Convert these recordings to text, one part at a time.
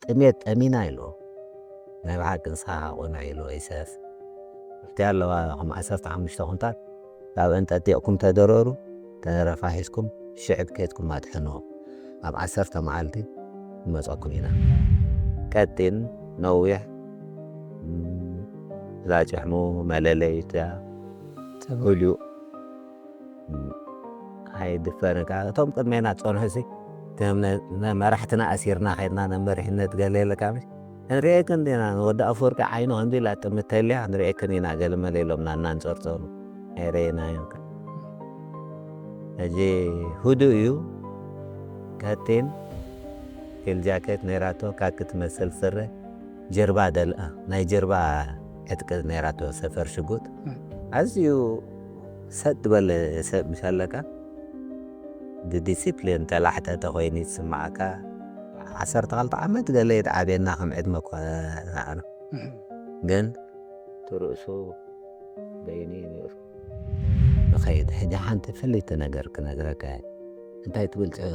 ጥሜት ጠሚና ኢሉ። ናይ ብሓቂ ንስኻ ሓቆና ኢሉ ኢሳያስ። ኣብቲ ኣለዋ ከም ዓሰርተ ሓሙሽተ ኩንታል ካብአን ጠጢቕኩም ተደረሩ፣ ተረፋ ሒዝኩም ሽዕብ ኬድኩም ኣድሕንዎ። ኣብ ዓሰርተ መዓልቲ ንመፀኩም ኢና። ቀጢን ነዊሕ፣ እዛ ጭሕሙ መለለይታ፣ ተበልዩ። ኣይድፈርን ከኣ እቶም ቅድሜና ዝጸንሑ ሲ፣ እቶም ነ-፣ ነ-፣ መራሕትና ኣሲርና ኸድና ነመሪሕነት ገለ የለካ ምሽ? ንርእየክን ዲና፣ ንወዲ ኣፈወርቂ ዓይኑ ከምዚ ኢላ ጥምት ተልያ፣ ንርእየክን ኢና ገለ መለ ኢሎምና እናንጸርጸሩ። ኣይረኤናዮን ከ። ሕጂ ህዱእ እዩ። ቀጢን ፊል ጃኬት ነይራቶ፣ ካኪ ትመስል ስረ፣ ጀርባ ደልኣ፣ ናይ ጀርባ ዕጥቂ ነይራቶ፣ ሰፈር ሽጉጥ። እም። ኣዝዩ ሰጥ ዝበለ ሰብ ምስ ኣለካ፣ ብዲሲፕሊን ተላሕጠተ ኮይኑ ይስምዓካ። ዓሰርተ ክልተ ዓመት ገለ ይትዓብየና ከም ዕድመ እኳ ንዓና። እም። ግን እቲ ርእሱ በይኑ እዩ ነይሩ። ንኸይድ ሕጂ ሓንቲ ፍልይቲ ነገር ክነግረካ እየ። እንታይ ትብል ፅ-፣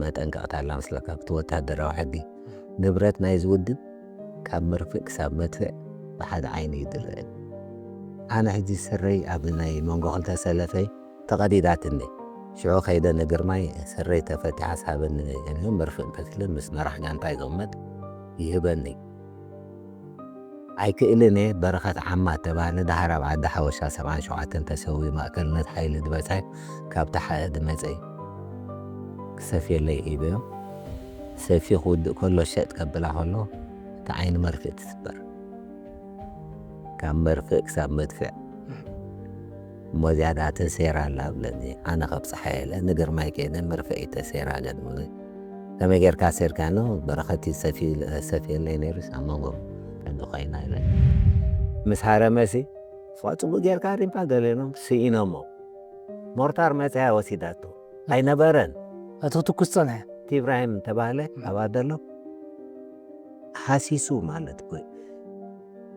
መጠንቀቕታ ኣላ መስለካ? ብቲ ወታደራዊ ሕጊ ንብረት ናይዚ ውድብ ካብ መርፍእ ክሳብ መድፍዕ ብሓደ ዓይኒ እዩ ዝረአ። ኣነ ሕጂ ስረይ ኣብ ናይ መንጎ ክልተ ሰለፈይ ተቐዲዳትኒ። ሽዑ ከይደ ንግርማይ ስረይ ተፈቲሓ ስሃበኒ ኢሉ መርፍእ ከፊለ ምስ መራሕ ጋንታይ ዝቕመጥ ይህበኒ። ኣይክእልን እየ። በረኸት ዓማ እተባህለ ደሃር ኣብ ዓዲ ሓወሻ ሰብዓን ሸውዓተን ተሰዊኡ ማእከልነት ሓይሊ ዝበጽሐ ካብቲ ሓእ ዝመጸ እዩ። ክሰፍየለይ ሂበዮ። ሰፍዩ ክውድእ ከሎ ሸጥ ከብላ ከሎ እታ ዓይኒ መርፍእ ትስበር። ካብ መርፍእ ክሳብ መድፍዕ። እሞ እዚኣ ደኣ ተሰይራ ኣላ ብለኒ። ኣነ ከብጽሓ እየ ኢለ ንግርማይ ከይደ መርፍእ እዩ ተሰይራ ገድምኒ። ከመይ ጌርካ ሰይርካ? ኖ በረኸት እዩ ሰፊ-፣ ሰፍየለይ ነይሩስ ኣብ መንጎ ቀንዲ ኮይና ኢለ። ምስ ሃረመሲ ጽቡቕ ጌርካ ሪምፓ ገሌኖም ስኢኖሞ። ሞርታር መጽያ ወሲዳቶ። ኣይነበረን። እቲ ክትኩስ ጸንሐ። እቲ ኢብራሂም ተባህለ እም። ኣብኣ ዘሎ ሃሲሱ ማለት እኮ እዩ።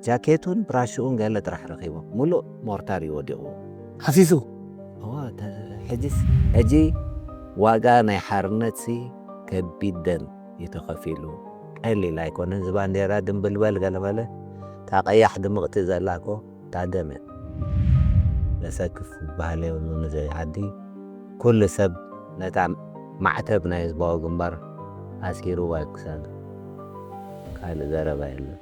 ጃኬቱን ብራሽኡን ገለ ጥራሕ ረኺቦም። ሙሉእ ሞርታር እዩ ወዲቑ። ሃሲሱ? እዋ፣ ተ-፣ ሕጂስ፣ ሕጂ ዋጋ ናይ ሓርነትሲ ከቢድ ደም እዩ ተኸፊሉ። ቀሊል ኣይኮነን። እዚ ባንዴራ ድምብልበል ገለመለ፣ እታ ቀያሕ ድምቕቲ ዘላ እኮ እታ ደም እያ። ዘሰክፍ ባህሊ የብሉን እዚ ዓዲ። ኩሉ ሰብ ነታ ማዕተብ ናይ ህዝባዊ ግንባር ኣሲርዋ እዩ ክሳዱ። ካልእ ዘረባ የለን።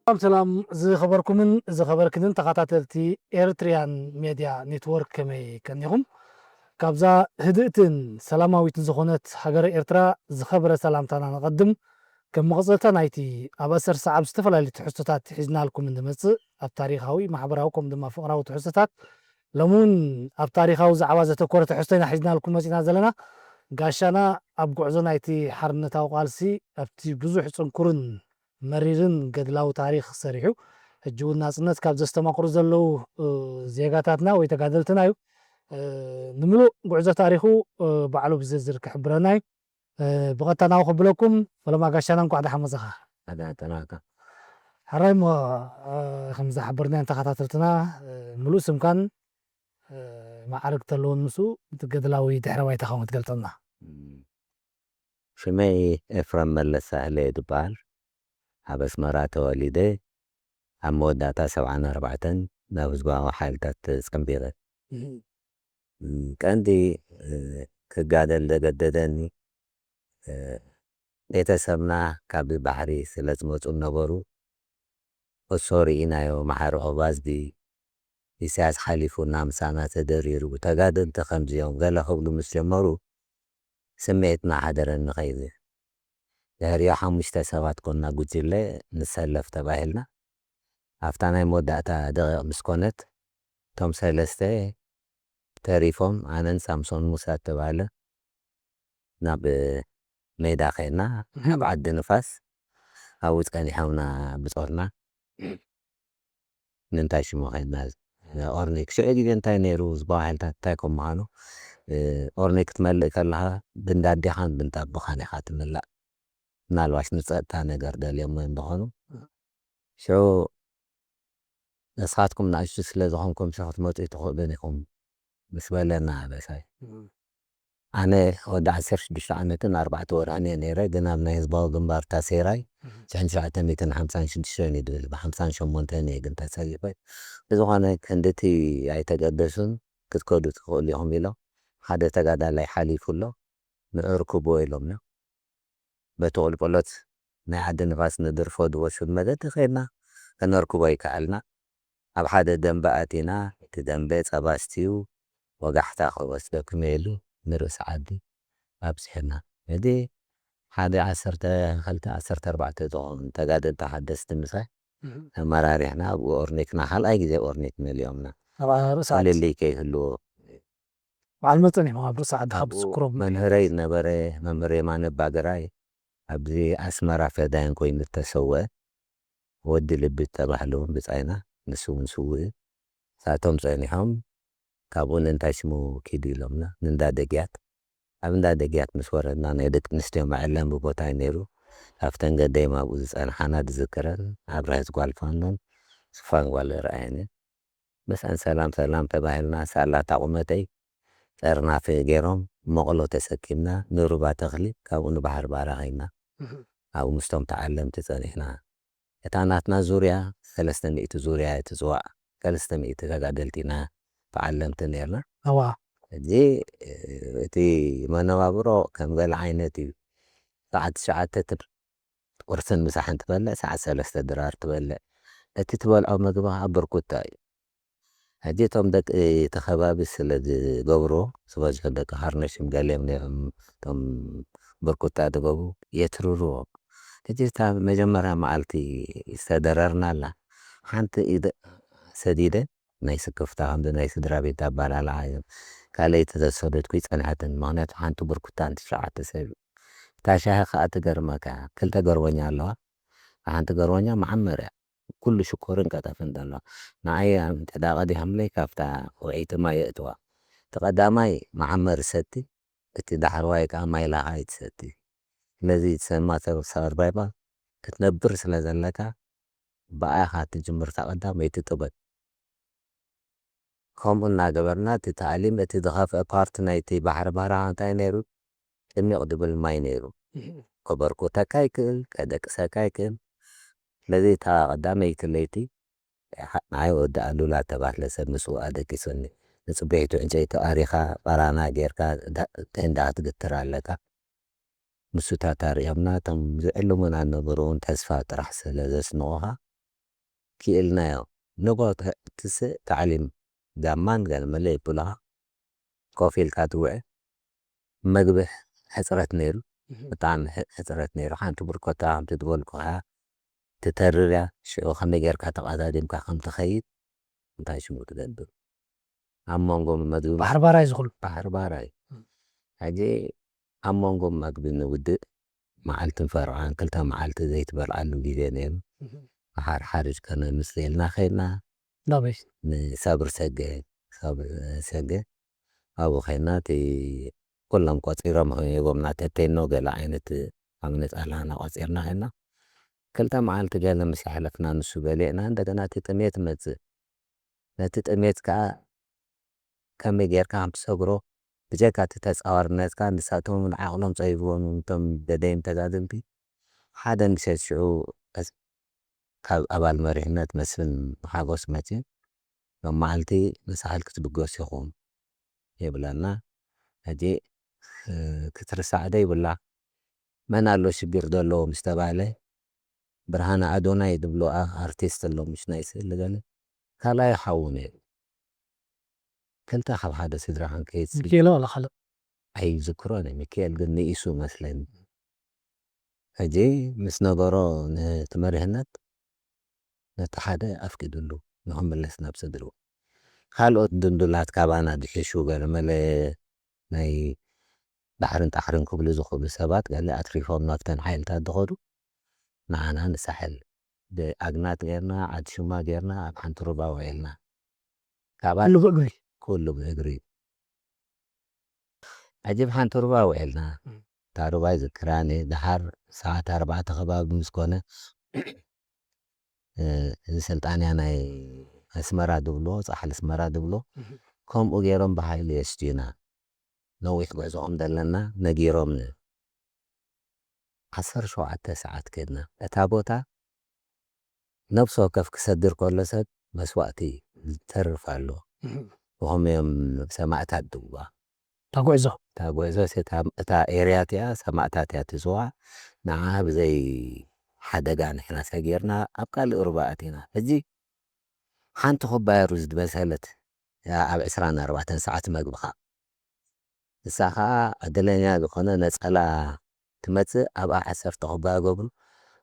ሰላም፣ ሰላም፣ ዝኸበርኩምን ዝኸበርክንን ተኸታተልቲ ኤርትሪያን ሜድያ ኔትወርክ፣ ከመይ ቀኒኹም? ካብዛ ህድእትን ሰላማዊትን ዝኾነት ሃገረ ኤርትራ ዝኸበረ ሰላምታና ነቐድም። ከም መቐጸልታ ናይቲ ኣብ ኣሰር ሰዓብ ዝተፈላለዩ ትሕዝቶታት ሒዝናልኩም እንመጽእ፣ ኣብ ታሪኻዊ፣ ማሕበራዊ፣ ከምኡ ድማ ፍቕራዊ ትሕዝቶታት፣ ሎሚ እውን ኣብ ታሪኻዊ ዛዕባ ዘተኮረ ትሕዝቶ ኢና ሒዝናልኩም መጺና ዘለና። ጋሻና ኣብ ጉዕዞ ናይቲ ሓርነታዊ ቃልሲ ኣብቲ ብዙሕ ጽንኩርን መሪርን ገድላዊ ታሪኽ ሰሪሑ፣ ሕጂ እውን ናጽነት ካብ ዘስተማቕሩ ዘለዉ፣ እ፣ ዜጋታትና ወይ ተጋደልትና እዩ። እ፣ ንምሉእ ጉዕዞ ታሪኹ፣ እ፣ ባዕሉ ብዝርዝር ክሕብረና እዩ። እ፣ ብቐጥታ ናብኡ ከብለኩም፣ ፈለማ ጋሻና እንኳዕ ደሓን መጻኻ። ኣዳተናካ። ሕራይ እሞ፣ እ፣ ከም ዝሓበርናዮም ተኸታተልትና፣ እ፣ ምሉእ ስምካን፣ እ፣ ማዕርግ ተለዎን ምስኡ፣ እቲ ገድላዊ ድሕረ ባይታኻ እውን ክትገልጸልና። እም። ሽመይ ኤፍረም መለስ ሳህለ እየ ዝበሃል። ኣብ ኣስመራ ተወሊደ፣ ኣብ መወዳእታ ሰብዓን ኣርባዕተን ናብ ህዝባዊ ሓይልታት ተጸንቢረ። እህ። እም፣ ቀንዲ፣ እ፣ ክጋደል ዘገደደኒ፣ እ፣ ቤተሰብና ካብ ባሕሪ ስለ ዝመጹ ነበሩ። እሶ ርኢናዮ፣ መሓሪ ኦባዝዲ፣ ኢሳያስ ሓሊፉና ምሳና ተደሪሩ፣ ተጋደልቲ ከምዚኦም ገለ ክብሉ ምስ ጀመሩ፣ ስምዒትና ሓደረኒ ከይዱ። ድሕሪኡ ሓሙሽተ ሰባት ኮና ጉጅለ ንሰለፍ ተባሂልና። ኣብታ ናይ መወዳእታ ደቂቕ ምስ ኮነት፣ እቶም ሰለስተ ተሪፎም፣ ኣነን ሳምሶን ሙሳ እተባህለ ናብ ሜዳ ኸድና፣ እህ። ኣብ ዓዲ ንፋስ ኣብኡ ጸኒሖምና ብጾትና። ንምንታይ ሽሙ ኸድና? ኦርኒክ። ሽዑ ግዜ እንታይ ነይሩ? ህዝባዊ ሓይልታት እንታይ ከም ምዃኑ፣ እ፣ ኦርኒክ ክትመልእ ከለኻ ብንዳዴኻን ብንጣብኻን ኢኻ ትምላእ። ምናልባሽ ንጸጥታ ነገር ደልዮሞ እዮም ዝኾኑ። ሽዑ ንስኻትኩም ንኣሽቱ ስለ ዝኾንኩም ሲ ክትመፁ ትኽእሉን ኢኹም ምስ በለና ኣበሳይ። ኣነ ወዲ ዓሰርተ ሽዱሽተ ዓመትን ኣርባዕተ ወርሕን እየ ነይረ፣ ግን ኣብ ናይ ህዝባዊ ግንባር ታሴራይ ሽሕን ትሽዓተ ሚእትን ሓምሳን ሽዱሽተን እዩ ድብል፣ ብሓምሳን ሸሞንተን እየ ግን ተሰሊፈ። ብዝኾነ ክንድቲ ኣይተገደሱን፣ ክትከዱ ትኽእሉ ኢኹም ኢሎም ሓደ ተጋዳላይ ሓሊፉ ኣሎ፣ ንዕርክቦ ኢሎምና። በቲ ቁልቁሎት ናይ ዓዲ ንፋስ ንድርፎ ድወስድ መገዲ ከይድና ከነርክቦ ይከኣልና። ኣብ ሓደ ደንበ ኣቲና፣ እቲ ደንበ ጸባ ኣስትዩ ወጋሕታ ክወስደኩም ኢሉ ንርእሲ ዓዲ ኣብጺሑና። ሕጂ ሓደ ዓሰርተ ክልተ ዓሰርተ ኣርባዕተ ዝኾኑ ተጋደልቲ ሓደስቲ ምሳይ ኣመራሪሕና ኣብኡ ኦርኒክና፣ ካልኣይ ግዜ ኦርኒክ መሊኦምና። ኣብ ርእሲ ዓዲ ፍልልይ ከይህልዎ። በዓል መጠን እዮም ኣብ ርእሲ ዓዲ ካብ ኣብኡ ዝክሮም። መምህረይ ዝነበረ መምህር የማነ ባገራይ ኣብዚ ኣስመራ ፈዳይን ኮይኑ ዝተሰወአ ወዲ ልቢ ተባህለ እውን ብጻይና፣ ንሱ እውን ስዉእ እዩ። ንሳቶም ጸኒሖም ካብኡ ንእንታይ ሽሙ ኪዱ ኢሎምና፣ ንእንዳ ደግያት። ኣብ እንዳ ደግያት ምስ ወረድና ናይ ደቂ ኣንስትዮ መዐለሚ ቦታ እዩ ነይሩ። ካብተን ገደይም ኣብኡ ዝጸንሓና ዝዝክረን ኣብርሀት ጓል ፋኖን ስፋን ጓል ርኣየንን። ምስኣን ሰላም ሰላም ተባሂልና፣ ሳላ እታ ቁመተይ ጠርናፊ ገይሮም መቕሎ ተሰኪምና ንሩባ ተኽሊ፣ ካብኡ ንባሕሪ ባራ ኸይድና። ኣብኡ ምስቶም ተዓለምቲ ጸኒሕና። እታ ናትና ዙርያ ሰለስተ ሚእቲ ዙርያ እያ ትጽዋዕ። ሰለስተ ሚእቲ ተጋደልቲ ኢና ተዓለምቲ ነይርና። እዋ። ሕጂ እቲ መነባብሮ ከም ገለ ዓይነት እዩ። ሰዓት ትሽዓተ ትብ-፣ ቁርስን ምሳሕን ትበልዕ፣ ሰዓት ሰለስተ ድራር ትበልዕ። እቲ ትበልዖ ምግቢ ኣብ ብርኩታ እዩ። ሕጂ እቶም ደቂ እቲ ከባቢ ስለ ዝገብሮ፣ ዝበዝሑ ደቂ ሃርነሽም ገሊኦም ነይሮም፣ እቶም ብርኩታ ዝገብሩ የትርርዎም። ሕጂ እታ መጀመርያ መዓልቲ ዝተደረርናላ፣ ሓንቲ ኢደ ሰዲደ፣ ናይ ስክፍታ ከምዚ ናይ ስድራ ቤት ኣባላልዓ እዩ። ካልኣይቲ ዘሰደድኩ ይጸንሐትን፣ ምኽንያቱ ሓንቲ ብርኩታን ትሽዓተ ሰብ እዩ። እታ ሻሂ ከኣ ትገርመካ፣ ክልተ ገርቦኛ ኣለዋ። ሓንቲ ገርቦኛ መዓመር እያ። ኩሉ ሽኮርን ቀጠፍን ዘሎ። ንዓይ እንተ ደኣ ቀዲሖምለይ ካብታ ውዕይቲ ማይ የእትዋ። እቲ ቀዳማይ መዓመር ይሰቲ፣ እቲ ዳሕረዋይ ከኣ ማይ ላኻ ይትሰቲ። ስለዚ ትሰማ ሰብ ሰርቫይቫል ክትነብር ስለ ዘለካ፣ ብኣ ኢኻ ትጅምር እታ ቀዳመይቲ ጥበብ። ከምኡ እናገበርና እቲ ታዕሊም፣ እቲ ዝኸፍአ ፓርት ናይቲ ባሕሪ በረኻ እንታይ ነይሩ? ጥሚቕ ዝብል ማይ ነይሩ። ከበርኩተካ ይክእል፣ ከደቅሰካ ይክእል። ስለዚ እታ ቀዳመይቲ ለይቲ፣ ንዓይ ወዲ ኣሉላ ተባህለ ሰብ ምስኡ ኣደቂሱኒ። ንጽቡሒቱ ዕንጨይቲ ኣሪኻ፣ ቐራና ጌርካ፣ ዳ-፣ ቴንዳ ክትግትር ኣለካ። ንሱታት ኣርእዮምና፣ እቶም ዝዕልሙና ነበሩ እውን ተስፋ ጥራሕ ስለ ዘስንቑኻ፣ ክኢልናዮ። ንግሆ ተ-፣ ትስእ ታዕሊም ዳማን ገለ መለ ይብሉኻ። ኮፍ ኢልካ ትውዕል። መግቢ ሕጽረት ነይሩ። እህ። ብጣዕሚ ሕ-፣ ሕጽረት ነይሩ። ሓንቲ ብርኮታ ከምቲ ዝበልኩኻ ትተርር እያ። ሽዑ ከመይ ጌርካ ተቐዳዲምካ ከም ትኸይድ እንታይ ሽሙ ትገብር። ኣብ መንጎ መግቢ ባሕሪ ባራይ ዝኹሉ። ባሕሪ ባራይ። እም። ሕጂ ኣብ መንጎ መግቢ ንውድእ መዓልትን ፈረቓን ክልተ መዓልቲ ዘይትበልዓሉ ግዜ ነይሩ። እህ። ሓር ሓሪድ ከነ ምስ ኢልና ኸይድና ናበይ? ንሳብር ሰገ፣ ሳብር ሰገ ኣብኡ ኸይድና እቲ ኩሎም ቆጺሮም ሂቦምና፣ ተቴኖ ገለ ዓይነት ኣብ ነጻላና ቆጺርና ኸይድና። ክልተ መዓልቲ ገለ ምስ ኣሕለፍና ንሱ በሊዕና፣ እንደገና እቲ ጥሜት መጽእ። ነቲ ጥሜት ከኣ ከመይ ጌርካ ከም ትሰግሮ፣ ብጀካ እቲ ተጻዋርነትካ፣ ንሳቶም እውን ዓቕሎም ጸቢብዎም፣ እቶም ደደይም ተጋደልቲ፣ ሓደ ምሸት ሽዑ ካብ ኣባል መሪሕነት መስፍን ሓጎስ መጺኡ፣ ሎም መዓልቲ ንሳሕል ክትብገሱ ኢኹም ይብለና። ሕጂ፣ እ፣ ክትርሳዕ ዶ ይብላ? መን ኣሎ ሽግር ዘለዎ ምስ ተባህለ፣ ብርሃነ ኣዶናይ ዝብሎ ኣ-፣ ኣርቲስት ኣሎ፣ ምሽ ናይ ስእሊ ገለ፣ ካልኣይ ሓዉ ነይሩ። ክልተ ካብ ሓደ ስድራ ክንከይድ ስል-፣ ሚካኤል ዋላ ካልእ? ኣይዝክሮን እየ፣ ሚካኤል ግን ንኢሱ መስለኒ። ሕጂ ምስ ነገሮ ነቲ መሪሕነት ነቲ ሓደ ኣፍቂድሉ ንኽምለስ ናብ ስድርኡ። ካልኦት ድንዱላት ካባና ዝሕሹ ገለ መለ ናይ ዳሕርን ጣሕርን ክብሉ ዝኽእሉ ሰባት ገለ ኣትሪፎም ናብተን ሓይልታት ዝኸዱ፣ ንዓና ንሳሕል ብኣግናት ጌርና፣ ዓዲ ሹማ ጌርና፣ ኣብ ሓንቲ ሩባ ውዒልና። ካባ ኩሉ ብእግሪ? ኩሉ ብእግሪ። ሕጂ ብሓንቲ ሩባ ውዒልና። እም። እታ ሩባ ይዝክራኒ፣ ደሓር ሰዓት ኣርባዕተ ከባቢ ምስ ኮነ፣ እ፣ እዚ ሰልጣንያ ናይ ኣስመራ ድብሎ፣ ጻሕሊ ኣስመራ ድብሎ፣ ከምኡ ገይሮም ብሓይሊ የስድዩና። ነዊሕ ጉዕዞ ከም ዘለና ነጊሮምኒ። ዓሰርተ ሸውዓተ ሰዓት ከድና። እታ ቦታ ነፍሲ ወከፍ ክሰግር ከሎ ሰብ መስዋእቲ ዝተርፍ ኣሎ። ብኸምኡ እዮም ሰማእታት ድዋ። እታ ጉዕዞ? እታ ጉዕዞ፣ እታ፣ እታ ኤርያ እቲኣ ሰማእታት እያ ትጽዋዕ። ንዓ ብዘይ ሓደጋ ንሕና ሰጊርና ኣብ ካልእ ሩባ ኣቲና። ሕጂ ሓንቲ ኩባያ ሩዝ ድመሰለት እያ ኣብ ዕስራን ኣርባዕተን ሰዓት መግብኻ። ንሳ ኸኣ ዕድለኛ ዝኾነ ነጸላ ትመጽእ፣ ኣብኣ ዓሰርተ ኩባያ ገብሩ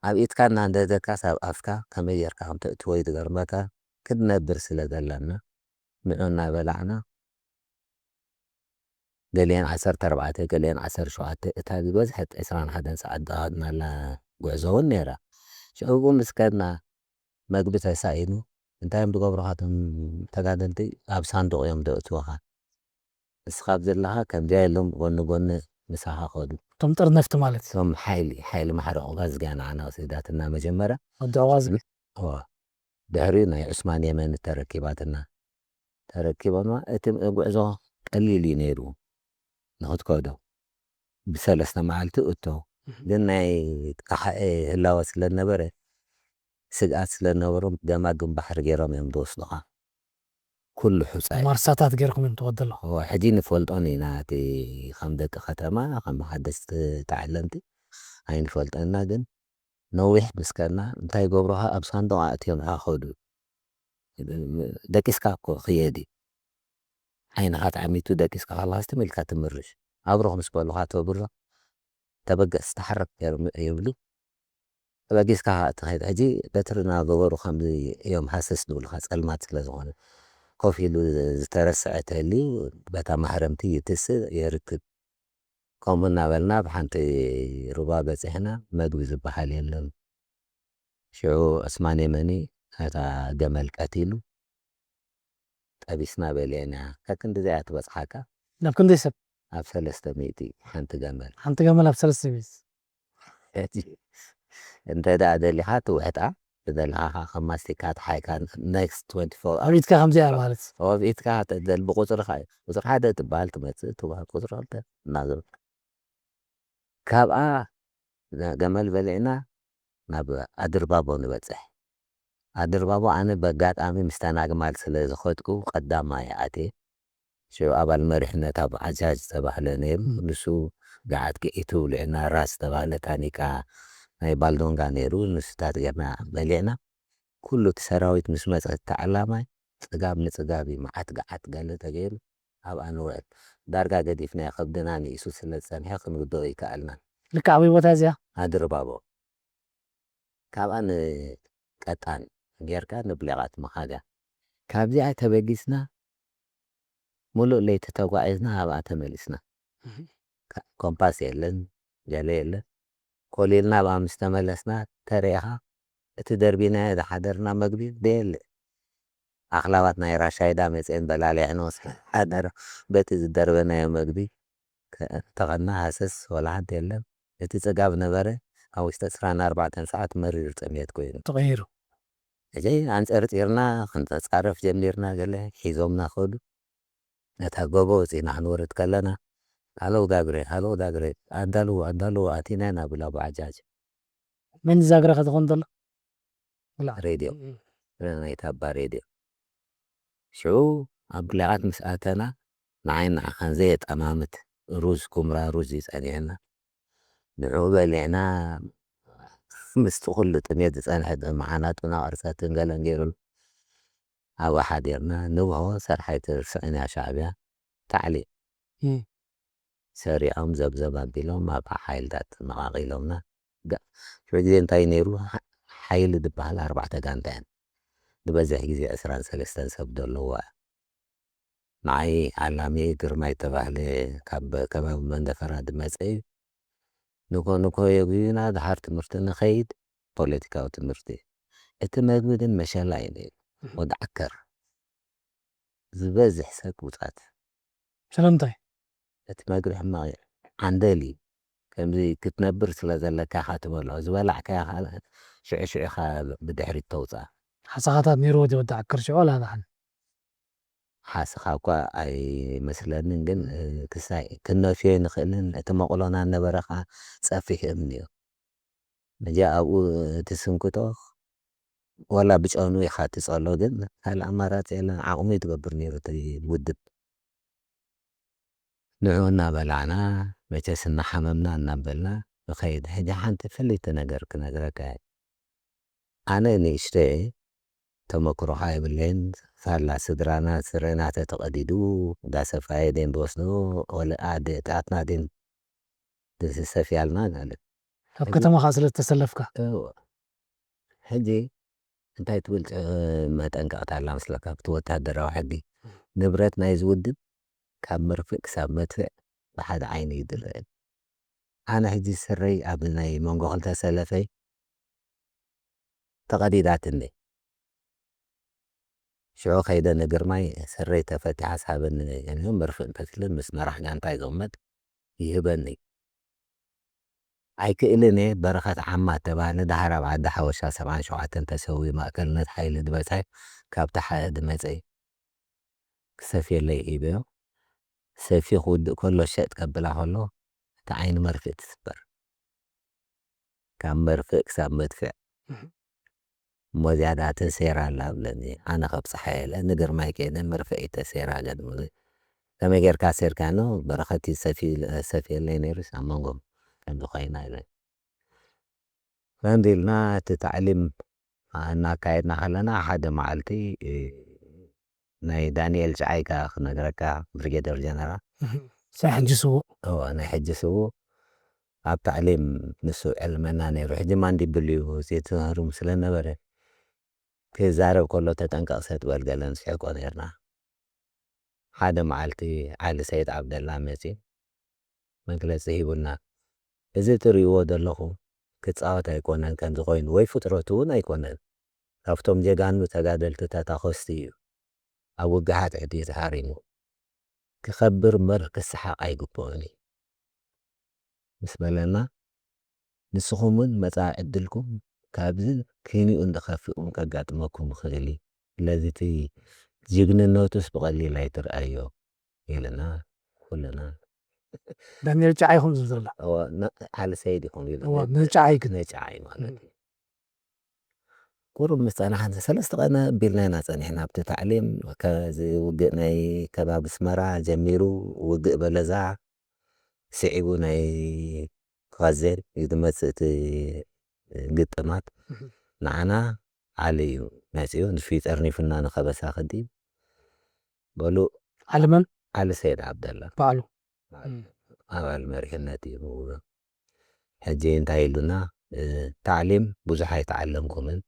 ኣብ ኢድካ እናንደደካስ ኣብ ኣፍካ ከመይ ጌርካ ከም ተእትዎ እዩ ዝገርመካ። ክንነብር ስለ ዘለና ንዑ እናበላዕና ገሊአን ዓሰርተ ኣርባዕተ ገሊአን ዓሰርተ ሸውዓተ እታ ዝበዝሐት ዕስራን ሓደን ሰዓት ዝኣኸድናላ ጉዕዞ እውን ነይራ። ሽዑ ምስ ከድና መግቢ ተሳኢኑ እንታይ እዮም ዝገብሩኻ እቶም ተጋደልቲ ኣብ ሳንዱቕ እዮም ዘእትወኻ። ንስኻ ኣብ ዘለኻ ከምዚኣ ኢሎም ጎኒ ጎኒ ምሳኻ ከዱ። እቶም ጥርነፍቲ ማለት እዩ። እቶም ሓይሊ ሓይሊ ማሕረ ዑጋዝግያ ንዓና ወሲዳትና መጀመርያ። ወዲ ዑጋዝግያ። እዋ። ድሕሪኡ ናይ ዑስማን የመን ተረኪባትና። ተረኪቦምና እቲ ጉዕዞ ቀሊል እዩ ነይሩ ንኽትከዶ። ብሰለስተ መዓልቲ እቶ። ግን ናይ ካሓኤ ህላወ ስለ ዝነበረ ስግኣት ስለ ዝነበሮም ገማግም ባሕሪ ገይሮም እዮም ዝወስዱኻ። ኩሉ ሑጻ እዩ። ማርሳታት ገይርኩም እዮም ትወደሎ። እወ፣ ሕጂ ንፈልጦን ኢና፣ እቲ ከም ደቂ ከተማ፣ ከም ሓደስቲ ተዓለምቲ ኣይንፈልጦን ኢና፣ ግን ነዊሕ ምስ ከድና እንታይ ይገብሩኻ፣ ኣብ ሳንዱቕ ኣእትዮም ይኸዱ። ደቂስካ እኮ ክየድ እዩ። ዓይንኻ ተዓሚቱ ደቂስካ ከለኻስ ትም ኢልካ ትምርሽ። ኣብርኽ ምስ በሉኻ ተብርኽ፣ ተበገስ፣ ተሓረክ ገይሮም ይብሉ። ተበጊስካ ትኸይድ። ሕጂ በትሪ እናገበሩ ከምዚ እዮም ሃሰስ ዝብሉኻ፣ ጸልማት ስለ ዝኾነ። ኮፍ ኢሉ ዝተረስዐ ተልዩ በታ ማህረምቲ ይትስእ የርክብ። ከምኡ እናበልና ኣብ ሓንቲ ሩባ በጺሕና፣ መግቢ ዝበሃል የለን። ሽዑ ዑስማን የመኒ ነታ ገመል ቀቲሉ፣ ጠቢስና በሊዕና። ከክንድዚኣ ትበጽሓካ። ናብ ክንደይ ሰብ? ኣብ ሰለስተ ሚእቲ ሓንቲ ገመል። ሓንቲ ገመል ኣብ ሰለስተ ሚእቲ። ሕጂ እንተ ደኣ ደሊኻ ትውሕጣ፣ ዝደለኻ ከኣ ከም ማስቲካ ትሓይካ ኔክስት ትዌንቲ ፎር ኣብ ኢድካ ከምዚኣ ማለት። ኣብ ኢድካ ተደል ብቁጽርኻ እዩ። ቁጽሪ ሓደ ትበሃል ትመጽእ፣ ትበሃል ቁጽሪ ክልተ እናገበርካ። ካብኣ ገመል በሊዕና ናብ ኣድርባቦ ንበጽሕ። ኣድርባቦ ኣነ በጋጣሚ ምስታ ናግማል ስለ ዝኸድኩ ቀዳማይ ኣትየ። ሽዑ ኣባል መሪሕነት ኣብ ዓጃጅ ዝተባህለ ነይሩ። ንሱ ገዓት ገዒቱ ውሊዕና ራስ ዝተባህለ ታኒካ ናይ ባልዶንጋ ነይሩ። ንሱታት ጌርና በሊዕና። ኩሉ እቲ ሰራዊት ምስ መጸ እቲ ተዓላማይ ጽጋብ ንጽጋብ እዩ። መዓት ገዓት ገለ ተገይሩ ኣብኣ ንውዕል። ዳርጋ ገዲፍናዮ፣ ከብድና ንኢሱ ስለ ዝጸንሐ ክንውድኦ ኣይከኣልናን። ልክዕ ኣበይ ቦታ እዚኣ? ኣድርባቦ። ካብኣ ንቀጣን ጌርካ ንብሌቓት መኻድያ። ካብዚኣ ተበጊስና፣ ምሉእ ለይቲ ተጓዒዝና ኣብኣ ተመሊስና። እህ። ካ-፣ ኮምፓስ የለን፣ ገለ የለን። ኮሊልና ኣብኣ ምስ ተመለስና፣ ተሪኢኻ እቲ ደርቢናዮ ዝሓደርና መግቢ ደየለ። ኣኽላባት ናይ ራሻይዳ መጺኤን በላሊዐንኦ ስለ ዝሓደራ፣ በቲ ዝደርበናዮ መግቢ ከ-፣ ተኸና ሃሰስ ወላ ሓንቲ የለን። እቲ ጽጋብ ነበረ፣ ኣብ ውሽጢ ዕስራን ኣርባዕተን ሰዓት መሪር ጥሜት ኮይኑ። ተቐይሩ። ሕጂ ኣንጸርጺርና ክንጻረፍ ጀሚርና፣ ገለ ሒዞምና ከዱ። ነታ ጎቦ ወጺእና ክንወርድ ከለና፣ ሃሎ ዳግሬ፣ ሃሎ ዳግሬ፣ ኣዳልዎ፣ ኣዳልዎ፣ ኣቲና ኢና ብላ ብዓጃጅ። መን ዛግረ ከ ትኾን ዘሎ? ብላ። ሬድዮ። እም። ናይታ ኣባ ሬድዮ። ሽዑ ኣብ ብሌቓት ምስ ኣተና፣ ንዓይን ንዓኻን ዘየጠማምት ሩዝ፣ ኩምራ ሩዝ እዩ ጸኒሑና። ንዕኡ በሊዕና፣ ምስቲ ኩሉ ጥሜት ዝጸንሐ መሓናጡና ቅርጸትን ገለን ገይሩሉ፣ ኣብኡ ሓዲርና። ንግሆ ሰርሓይ ትርስዕን እያ ሻዕብያ፣ ታዕሊም። እም። ሰሪዖም ዘብዘብ ኣቢሎም ኣብ ሓይልታት መቓቒሎምና። ጋ-፣ ሽዑ ግዜ እንታይ ነይሩ? ሓ-፣ ሓይሊ ዝበሃል ኣርባዕተ ጋንታ እየን። ዝበዝሕ ግዜ ዕስራን ሰለስተን ሰብ ዘለዋ። ንዓይ ዓላሚ ግርማይ ተባህለ ካብ ከባቢ መንደፈራ ዝመጸ እዩ። ንኮ ንኮ የጉዩና፣ ድሓር ትምህርቲ ንኸይድ፣ ፖለቲካዊ ትምህርቲ። እቲ መግቢ ግን መሸላ እዩ ነይሩ። እህ። ወዲ ዓከር። ዝበዝሕ ሰብ ውጻት። ስለምንታይ? እቲ መግቢ ሕማቕ እዩ። ዓንደል እዩ። ከምዚ ክትነብር ስለ ዘለካ ኢኻ ትበልዖ። ዝበላዕካዮ ኸኣ ሽዑ ሽዑ ኢኻ ብድሕሪት ተውጽኣ። ሓሰኻታት ነይርዎ ዝወዳዕ ክርሽዖ ላላሓን። ሓስኻ እኳ ኣይመስለንን፣ ግን ክሳይ ክነፍዮ ይንኽእልን እቲ መቑሎና ነበረ ከዓ ጸፊሕ እምኒ እዩ። መጃ ኣብኡ እቲ ስንክቶ ወላ ብጨኑ ኢኻ ትጸሎ፣ ግን ካልእ ኣማራጺ የለን። ዓቕሙ እዩ ትገብር ነይሩ እቲ ውድብ። ንዑ እናበላዕና፣ መቸስ እናሓመምና እናበልና ንኸይድ። ሕጂ ሓንቲ ፍልይቲ ነገር ክነግረካ እየ። ኣነ ንእሽተይ ተመክሮ ከዓ የብለይን። ሳላ ስድራና ስረና ተተቐዲዱ፣ እንዳሰፋየ ደን ዝወስዶ፣ ወለ ኣደ ጣትና ደን ዝሰፍያልና ማለት። ኣብ ከተማ ከዓ ስለ ዝተሰለፍካ። እወ። ሕጂ እንታይ ትብል ጨ-፣ መጠንቀቕታ ኣላ መስለካ? ኣብቲ ወታደራዊ ሕጊ ንብረት ናይ ዝውድብ ካብ መርፍእ ክሳብ መድፍዕ ብሓደ ዓይኒ እዩ ዝረአ። ኣነ ሕጂ ስረይ ኣብ ናይ መንጎ ክልተ ሰለፈይ ተቐዲዳትኒ። ሽዑ ከይደ ንግርማይ ስረይ ተፈቲሓ ሳበኒ፣ መርፍእ እንተትልን ምስ መራሕ ጋንታይ ዝቕመጥ ይህበኒ። ኣይክእልን እየ። በረኸት ዓማ እተባህለ ደሓር ኣብ ዓዲ ሓወሻ ሰብዓን ሸውዓተን ተሰዊኡ፣ ማእከልነት ሓይሊ ዝበጽሐ፣ ካብቲ ሓእ ዝመጸ እዩ። ክሰፍየለይ ሂበዮ። ሰፍዩ ክውድእ ከሎ ሸጥ ከብላ ከሎ፣ እቲ ዓይኒ መርፍእ ትስበር። ካብ መርፍእ ክሳብ መድፍዕ። እህ። እሞ ዝያዳ ተሴራ ኣላ ብለኒ። ኣነ ከብጽሓ ኢለ ንግርማይ ከይደ መርፍእ ተሴራ ገድምኒ። ከመይ ጌርካ ሴርካ? ኖ በረኸት እዩ ሰፊ-፣ ሰፍየለይ ነይሩ ኣብ መንጎ ከምዚ ኮይና ኢለ። ከምዚ ኢልና እቲ ታዕሊም እናካየድና ከለና ሓደ መዓልቲ፣ እ፣ ናይ ዳንኤል ጨዓይ ከኣ ክነግረካ፣ ብሪጌደር ጀነራል። እህ። ናይ ሕጂ ስዉእ። እወ፣ ናይ ሕጂ ስዉእ። ኣብ ታዕሊም ንሱ ዕልመና ነይሩ። ሕጂ ማን ዲብል እዩ፣ እዚ ትምህርም ስለ ነበረ፣ ክዛረብ ከሎ ተጠንቀቕ ሰጥ በል ገለ ንስሕቆ ነይርና። ሓደ መዓልቲ ዓሊ ሰይድ ዓብደላ መጺኡ መግለጺ ሂቡና። "እዚ ትርእይዎ ዘለኹም ክጻወት ኣይኮነን ከምዚ ኮይኑ፣ ወይ ፍጥረቱ እውን ኣይኮነን። ካብቶም ጀጋኑ ተጋደልቲ ተታኸስቲ እዩ። ኣብ ውግሃት ዕዲ ተሃሪሙ። ክኸብር እምበር ክሰሓቕ ኣይግብኦን እዩ" ምስ በለና፣ "ንስኹም እውን መጻኢ ዕድልኩም ካብዚ ኪንኡ እንድኸፍእ እውን ከጋጥመኩም ይኽእል እዩ። ስለዚ እቲ ጅግንነቱስ ብቐሊል ኣይትርኣዮ" ኢልና ኩልና። ዳንኤል ጨዓይ ይኹን ዝብል ዘሎ። እወ፣ ነ-፣ ዓሊ ሰይድ ይኹን ኢሉ። እወ፣ ነ-፣ ንጨዓይ ግን። ንጨዓይ ማለት እዩ። ቁሩብ ምስ ጸናሕና፣ ሰለስተ ቀነ ኣቢልና ኢና ጸኒሕና ኣብቲ ታዕሊም። ከዚ ውግእ ናይ ከባቢ ኣስመራ ጀሚሩ፣ ውግእ በለዛ ስዒቡ ናይ ኳዜን እዩ ዝመጽእ እቲ ግጥማት። እህ። ንዓና ዓሊ እዩ መጺኡ፣ ንሱ እዩ ጠርኒፉና ንኸበሳ ክዲ። በሉ ዓሊ መን? ዓሊ ሰይድ ዓብደላ። ባዕሉ። ባዕሉ። እም። ኣባል መሪሕነት እዩ። ሕጂ እንታይ ኢሉና? እ፣ ታዕሊም ብዙሕ ኣይተዓለምኩምን፣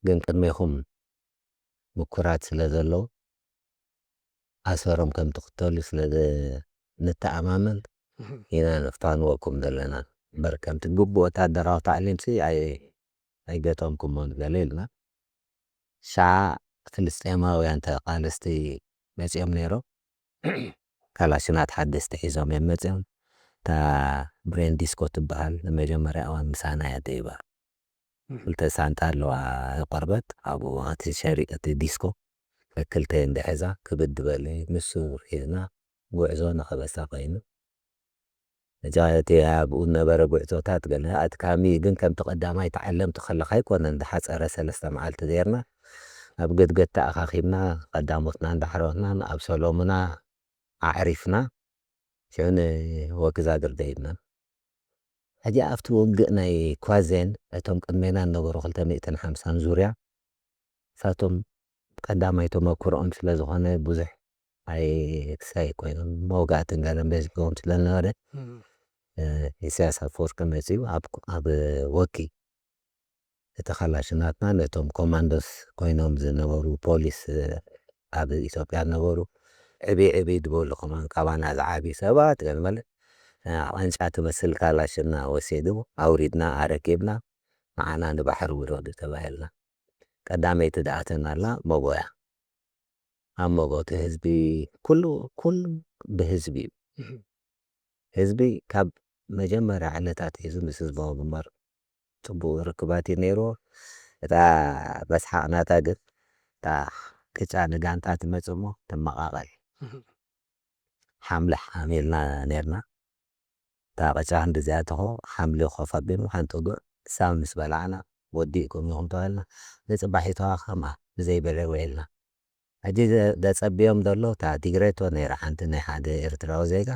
ግን ቅድሜኹም ምኩራት ስለ ዘለዉ ኣሰሮም ከም ትኽተሉ ስለ ዝ-፣ ንተኣማመን እህ። ኢና ነፍታንወኩም ዘለና። እምበር ከምቲ ግቡእ ወታደራዊ ታዕሊምሲ ኣይ-፣ ኣይገጠምኩሞን ገለ ኢልና። ሻዓ ፍልስጤማውያን ተቓለስቲ መጺኦም ነይሮም። ካላሽናት ሓደስቲ ሒዞም እዮም መጺኦም። እታ ብሬን ዲስኮ ትበሃል ንመጀመርያ እዋን ምሳና እያ ደይባ። እህ። ክልተ ሳንጣ ኣለዋ ቆርበት፣ ኣብኡ እቲ ሸሪጥ፣ እቲ ዲስኮ ክልተ እንድሕዛ ክብድ በለ፣ ንሱ ሒዝና ጉዕዞ ንኸበሳ ኮይኑ። እዛ እቲ ኣብኡ ነበረ ጉዕዞታት ገለ ኣድካሚ፣ ግን ከምቲ ቀዳማይ ተዓለምቲ ከለኻ ኣይኮነን፣ ዝሓጸረ ሰለስተ መዓልቲ ጌርና ኣብ ገድገድ ተኣኻኺብና፣ ቀዳሞትናን ዳሕሮትናን ኣብ ሰሎሙና ኣዕሪፍና፣ ሽዑ ንወኪዛግር ደይብና። ሕጂ ኣብቲ ውግእ ናይ ኳዜን እቶም ቅድሜና ዝነበሩ ክልተ ሚእትን ሓምሳን ዙርያ፣ እሳቶም ቀዳማይ ተመክሮኦም ስለ ዝኾነ ብዙሕ ኣይክሳይ ኮይኖም መውጋእትን ገለን በዚሕዎም ስለ ዝነበረ፣ እም። እ፣ ኢሳያስ ኣፈወርቂ መጺኡ ኣብ፣ ኣብ ወኪ እቲ ካላሽናትና ነቶም ኮማንዶስ ኮይኖም ዝነበሩ ፖሊስ፣ እ፣ ኣብ ኢትዮጵያ ዝነበሩ ዕብይ ዕብይ ዝበሉ ከማን ካባና ዝዓብዩ ሰባት ገለ መለ፣ እ፣ ቃንጫ ትመስል ካላሽና ወሲዱ ኣውሪድና ኣረኪብና ንዓና ንባሕሪ ውረዱ ተባሂልና። ቀዳመይቲ ደኣተናላ መጎያ። ኣብ መጎ እቲ ህዝቢ ኩሉ፣ ኩሉ ብህዝቢ እዩ። እህ። ህዝቢ ካብ መጀመርያ ዕለታት ሒዙ ምስ ህዝባዊ ግንባር ጽቡቕ ርክባት እዩ ነይርዎ። እታ መስሓቕ ናታ ግን፣ እታ ቅጫ ንጋንታ ትመጽእ እሞ ትመቓቐል። ሓምሊ ሓሚልና ኔርና። እታ ቅጫ ክንዲ እዚኣ ትኾ፣ ሓምሊ ኮፍ ኣቢሉ ሓንቲ ጉዕ ሳብ ምስ በላዕና፣ ወዲእኩም ኢኹም ተባሂልና። ንጽባሒትዋ ከምኣ ብዘይ በለ ውዒልና። ሕጂ ዘ-፣ ዘጸብዮም ዘሎ እታ ዲግሬቶ ነይራ፣ ሓንቲ ናይ ሓደ ኤርትራዊ ዜጋ።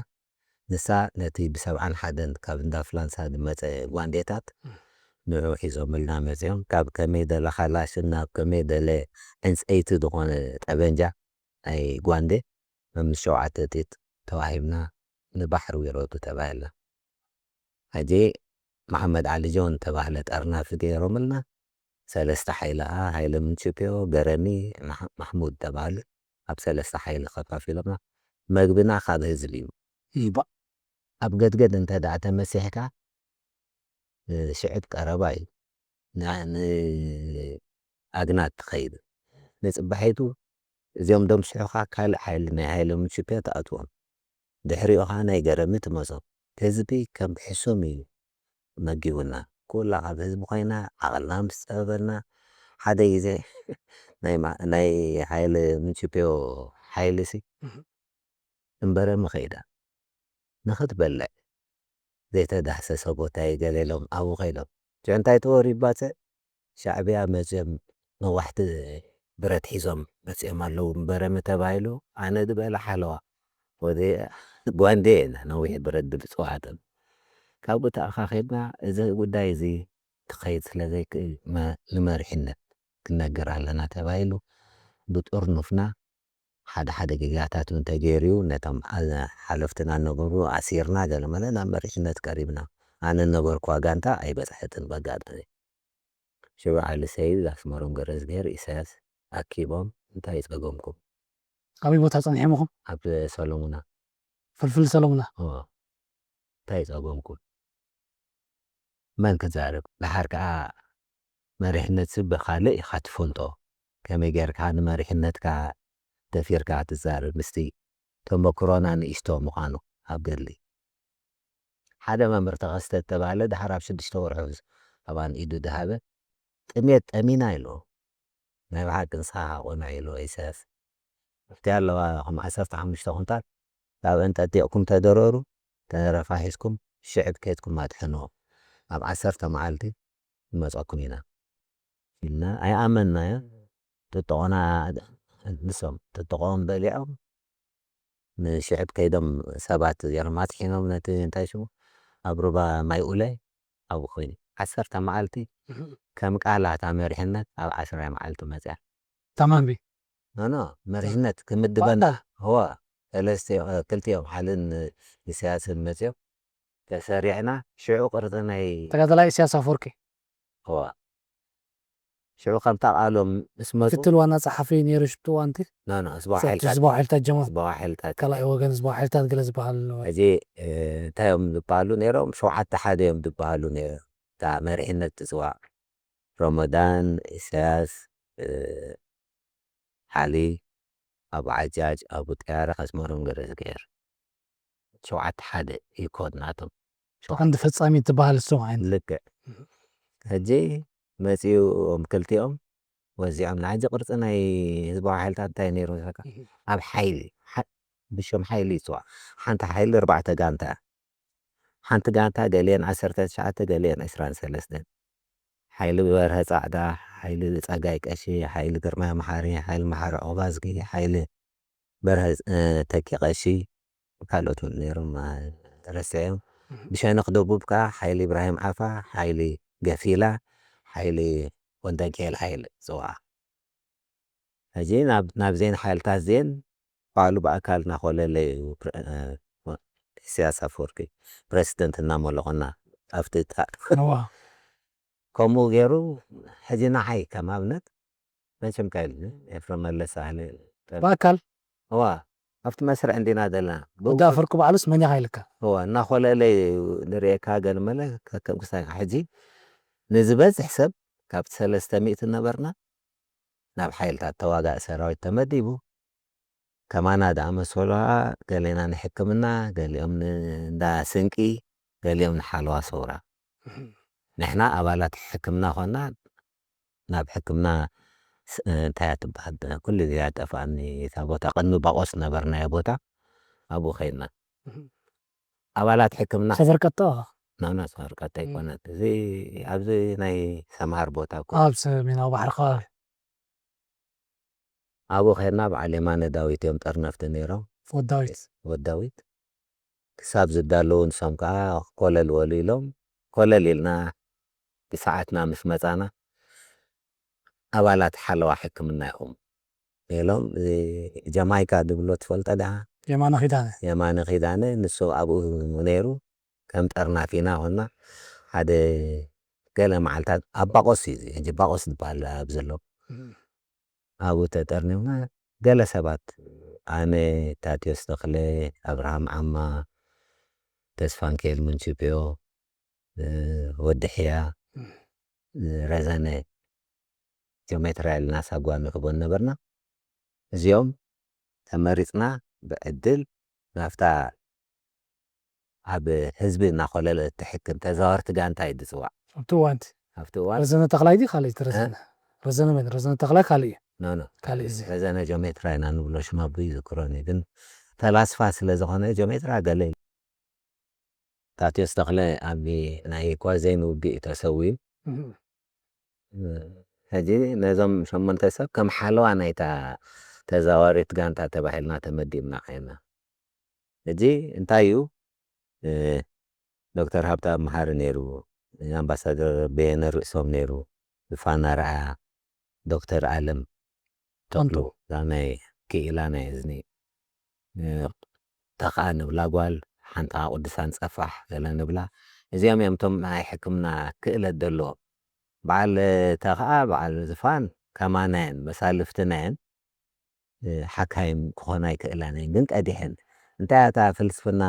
ንሳ ነቲ ብሰብዓን ሓደን ካብ እንዳ ፍላንሳ ዝመጸ ጓንዴታት ንዑ ሒዞምልና መጺኦም። ካብ ከመይ ደለ ካላሽን ናብ ከመይ ደለ ዕንጸይቲ ዝኾነ ጠበንጃ ናይ ጓንዴ፣ መምስ ሸውዓተ ጢጥ ተዋሂብና፣ ንባሕሪ ውረዱ ተባሂልና። ሕጂ መሓመድ ዓሊ ጆን ተባህለ ጠርናፊ ገይሮምልና። ሰለስተ ሓይሊ ኸኣ፣ ሃይለ ምንችፕዮ፣ ገረሚ፣ ማሕ-፣ ማሕሙድ ተባህሉ። ኣብ ሰለስተ ሓይሊ ከፋፊሎምና። መግብና ካብ ህዝቢ እዩ። እምባ። ኣብ ገድገድ እንተ ደኣ ተመሲሕካ፣ እ፣ ሽዕብ ቀረባ እዩ። ን-፣ ንኣግናት ትኸይድ። ንጽባሒቱ እዚኦም ደምስሑኻ፣ ካልእ ሓይሊ ናይ ሃይለ ምንችፕዮ ትኣትዎም። ድሕሪኡ ኸኣ ናይ ገረሚ ትመጾ። ህዝቢ ከም ሕሱም እዩ መጊቡና። ኩላ ካብ ህዝቢ ኮይና፣ ዓቕልና ምስ ጸበበልና፣ ሓደ ግዜ ናይ ማ-፣ ናይ ሓይሊ ምንችፕዮ ሓይሊሲ እህ። እምበረሚ ከይዳ። ንኽትበልዕ ዘይተዳህሰሰ ቦታ እዩ ገለ ኢሎም ኣብኡ ከይዶም። ሽዑ እንታይ ተወሪባጸ? ሻዕብያ መጺኦም ነዋሕቲ ብረት ሒዞም መጺኦም ኣለዉ እምበረሚ ተባሂሉ፣ ኣነ ዝበለ ሓለዋ። ወደ ጓንዴ እየን ነዊሕ ብረት ድብል ጽዋዕተን። ካብኡ ተኣኻኺብና፣ እዚ ጉዳይ እዚ ክኸይድ ስለ ዘይክእል፣ መ-፣ ንመሪሕነት ክንነግር ኣለና ተባሂሉ፣ ብጥርኑፍና ሓደ ሓደ ጌጋታት እውን ተገይሩ እዩ። ነቶም ኣ-፣ ሓለፍትና ነበሩ ኣሲርና፣ ገለመለ ናብ መሪሕነት ቀሪብና። ኣነ ነበርኩዋ ጋንታ ኣይበጽሐትን በጋጥመ። ሽዑ ዓሊ ሰይድ፣ ኣስመሮም ገረዝግሄር፣ ኢሳያስ ኣኪቦም፣ "እንታይ ጸገምኩም?" ኣበይ ቦታ ጸኒሖም ኢኹም? ኣብ ሰሎሙና። ፍልፍል ሰሎሙና? እዎ። "እንታይ ጸገምኩም?" መን ክዛረብ? ደሓር ከኣ መሪሕነትሲ ብኻልእ ኢኻ ትፈልጦ። ከመይ ጌርካ ንመሪሕነትካ ደፊርካ ትዛረብ? ምስቲ ተመክሮና ንእሽቶ ምዃኑ ኣብ ገድሊ። ሓደ መምህር ተኸስተ እተባህለ ደሓር ኣብ ሽዱሽተ ወርሑ ኣብኣን ኢዱ ደሃበ። "ጥሜት ጠሚና" ኢሉ። ናይ ብሓቂ ንስኻ ቁኑዕ ኢሉ ኢሳያስ። ኣብቲ ኣለዋ ከም ዓሰርተ ሓሙሽተ ኩንታል፣ ካብአን ጠጢቕኩም ተደረሩ፣ ተረፋ ሒዝኩም ሽዕብ ኬድኩም ኣድሕንዎ። ኣብ ዓሰርተ መዓልቲ ንመጸኩም ኢና ኢልና ኣይኣመንናዮ። ጥጥቖና፣ ንሶም ጥጥቖኦም በሊዖም፣ ንሽዕብ ከይዶም ሰባት ገይሮም ኣጥሒኖም ነቲ እንታይ ሽሙ ኣብ ሩባ ማይ ኡለ ኣብኡ ኮይኑ። ዓሰርተ መዓልቲ ከም ቃል እታ መሪሕነት ኣብ ዓስራይ መዓልቲ መጽያ። ታማሚ? ኖ፣ ኖ፣ መሪሕነት ክምድበና። ባንዳ? እወ፣ ሰለስተ፣ ክልቲኦም ሓልን ኢሳያስን መጽዮም ተሰሪዕና። ሽዑ ቅርጺ ናይ ተጋዳላይ ኢሳያስ ኣፈወርቂ። እወ። ሽዑ ከምታ ቃሎም ምስ መጹ። ክትል ዋና ጸሓፊ ነይሩ ሽቱ ኣንቲ? ኖ፣ ኖ፣ ጽባሕ ሰቲ ሓይልታት። ጽባሕ ሓይልታት ጀማ። ጽባሕ ሓይልታት። ካልኣይ ወገን ጽባሕ ሓይልታት ገለ ዝበሃል ኣሎ። ሕጂ፣ እ፣ እንታይ እዮም ዝበሃሉ ነይሮም? ሸውዓተ ሓደ እዮም ዝበሃሉ ነይሮም። እታ መሪሕነት ትጽዋዕ። ረመዳን፣ ኢሳያስ፣ እ፣ ዓሊ፣ ኣቡ ዓጃጅ፣ ኣቡ ጥያረ፣ ኣስመሮም ገረዝግሄር። ሸውዓተ ሓደ እዩ ኮድ ናቶም። ሸውዓተ ቀንዲ ፈጻሚ ትበሃል እሱ ዓይነት። ልክዕ። ሕጂ መጺኦም ክልቲኦም ወዚዖም። ንሕጂ ቅርጺ ናይ ህዝባዊ ሓይልታት እንታይ ነይሩ መስለካ? ኣብ ሓይሊ፣ ሓ-፣ ብሽም ሓይሊ ይጽዋዕ። ሓንቲ ሓይሊ ኣርባዕተ ጋንታ። ሓንቲ ጋንታ ገሊአን ዓሰርተ ትሽዓተ፣ ገሊአን ዕስራን ሰለስተን። ሓይሊ በርሀ ጻዕዳ፣ ሓይሊ ጸጋይ ቀሺ፣ ሓይሊ ግርማይ መሓሪ፣ ሓይሊ መሓሪ ዑቕባዝጊ፣ ሓይሊ በርሀ፣ እ፣ ተኪ ቀሺ፣ ካልኦት እውን ነይሮም፣ እ፣ ረሲዐዮም። እህ። ብሸነኽ ደቡብ ከኣ ሓይሊ ኢብራሂም ዓፋ፣ ሓይሊ ገፊላ፣ ሓይሊ ወልደንኪኤል ሓይሊ ጽዋዓ። ሕጂ ናብ፣ ናብዘን ሓይልታት እዚአን ባዕሉ ብኣካል እናኾለለ እዩ ፕረ-፣ እ፣ ኢሳያስ ኣፈወርቂ ፕረሲደንት እናመለኾና ኣብቲ ታ-፣ እዋ። ከምኡ ገይሩ ሕጂ ንዓይ ከም ኣብነት መቸም ካይል ኤፍረም መለስ ኣህለ ብኣካል? እዋ፣ ኣብቲ መስርዕ እንዲና ዘለና። ወዲ ኣፈወርቂ ባዕሉስ መን ኢኻ ኢልካ? እዋ፣ እናኾለለ እዩ ንርእየካ ገለ መለ ከከም ክሳይ ሕጂ ንዝበዝሕ ሰብ ካብቲ ሰለስተ ሚእቲ ነበርና ናብ ሓይልታት ተዋጋኢ ሰራዊት ተመዲቡ። ከማና ዝኣመሰሉ ገሌና ንሕክምና፣ ገሊኦም ን-፣ እንዳ ስንቂ፣ ገሊኦም ንሓለዋ ሰውራ። ንሕና ኣባላት ሕክምና ኾንና ናብ ሕክምና ስ-፣ እንታይ እያ ትበሃል? ኩሉ ግዜ እያ ጠፋኣኒ እታ ቦታ። ቅድሚ ባቆስ ነበርናዮ ቦታ ኣብኡ ከይድና። እህ። ኣባላት ሕክምና ሰፈር ቀጥታ? ናና ሰፈር ቀጥታ እም። ኣይኮነን። እዚ ኣብዚ ናይ ሰምሃር ቦታ እኮ። ኣብ ሰሜናዊ ባሕሪ ከባቢ። ኣብኡ ከይድና በዓል የማነ ዳዊት እዮም ጠርነፍቲ ነይሮም። ወዲ ዳዊት። ወዲ ዳዊት። ክሳብ ዝዳለዉ ንሶም ከኣ ኮለል በሉ ኢሎም፣ ኮለል ኢልና ብሰዓትና ምስ መጻና፣ ኣባላት ሓለዋ ሕክምና ኢኹም ኢሎም፣ እዚ ጃማይካ ዝብሎ ትፈልጦ ደኣ? የማነ ኪዳነ። የማነ ኪዳነ፣ ንሱ ኣብኡ ነይሩ፣ ከም ጠርናፊና ኾንና፣ ሓደ ገለ መዓልታት ኣብ ባቆስ እዩ እዚ፣ ሕጂ ባቆስ ዝበሃል ኣብ ዘሎ። እም። ኣብኡ ተጠርኒፍና፣ ገለ ሰባት፣ ኣነ፣ ታትዮስ ተኽለ፣ ኣብርሃም ዓማ፣ ተስፋንኬል ምንችፕዮ፣ እ፣ ወዲ ሕያ፣ እም። እ፣ ረዘነ ጆሜትራ ኢልና ሳጓ ንህቦ ነበርና። እዚኦም ተመሪጽና ብዕድል ናብታ ኣብ ህዝቢ እናኾለለ እትሕክም ተዛወርቲ ጋንታ እዩ ዝጽዋዕ። ኣብቲ እዋንቲ? ኣብቲ እዋን? ረዘነ ተኽላይ ድዩ ካልእ እቲ ረዘነ? እ? ረዘነ መን? ረዘነ ተኽላይ ካልእ እዩ? ኖ፣ ኖ። ካልእ እዩ። ረዘነ ጆሜትራ ኢና ንብሎ፣ ሽም ኣቦ ይዝክሮን እዩ። ግን ፈላስፋ ስለ ዝኾነ ጆሜትራ ገለ እዩ። ታትዮስ ተኽለ ኣብ ናይ ኳዜን ውግእ እዩ ተሰዊኡ። እህ። ሕጂ ነዞም ሸሞንተ ሰብ ከም ሓለዋ ናይታ ተዛዋሪት ጋንታ ተባሂልና ተመዲብና ኸይና። ሕጂ እንታይ እዩ? እ፣ ዶክተር ሃብተኣብ መሃሪ ነይሩ፣ ኣምባሳደር በየነ ርእሶም ነይሩ፣ ዝፋን ኣርኣያ፣ ዶክተር ኣለም ተኽሉ፣ ተኽሉ። እዛ ናይ ክኢላ ናይ እዝኒ፣ እ፣ ተኽኣ ንብላ ጓል፣ ሓንቲ ኸኣ ቅዱሳን ጸፋሕ ገለ ንብላ። እዚኦም እዮም እቶም ናይ ሕክምና ክእለት ዘለዎም። በዓል ተኽኣ፣ በዓል ዝፋን ከማና እየን፣ መሳልፍትና እየን። እ፣ ሓካይም ክኾና ኣይክእላን እየን፣ ግን ቀዲሐን። እንታይ እያ እታ ፍልስፍና?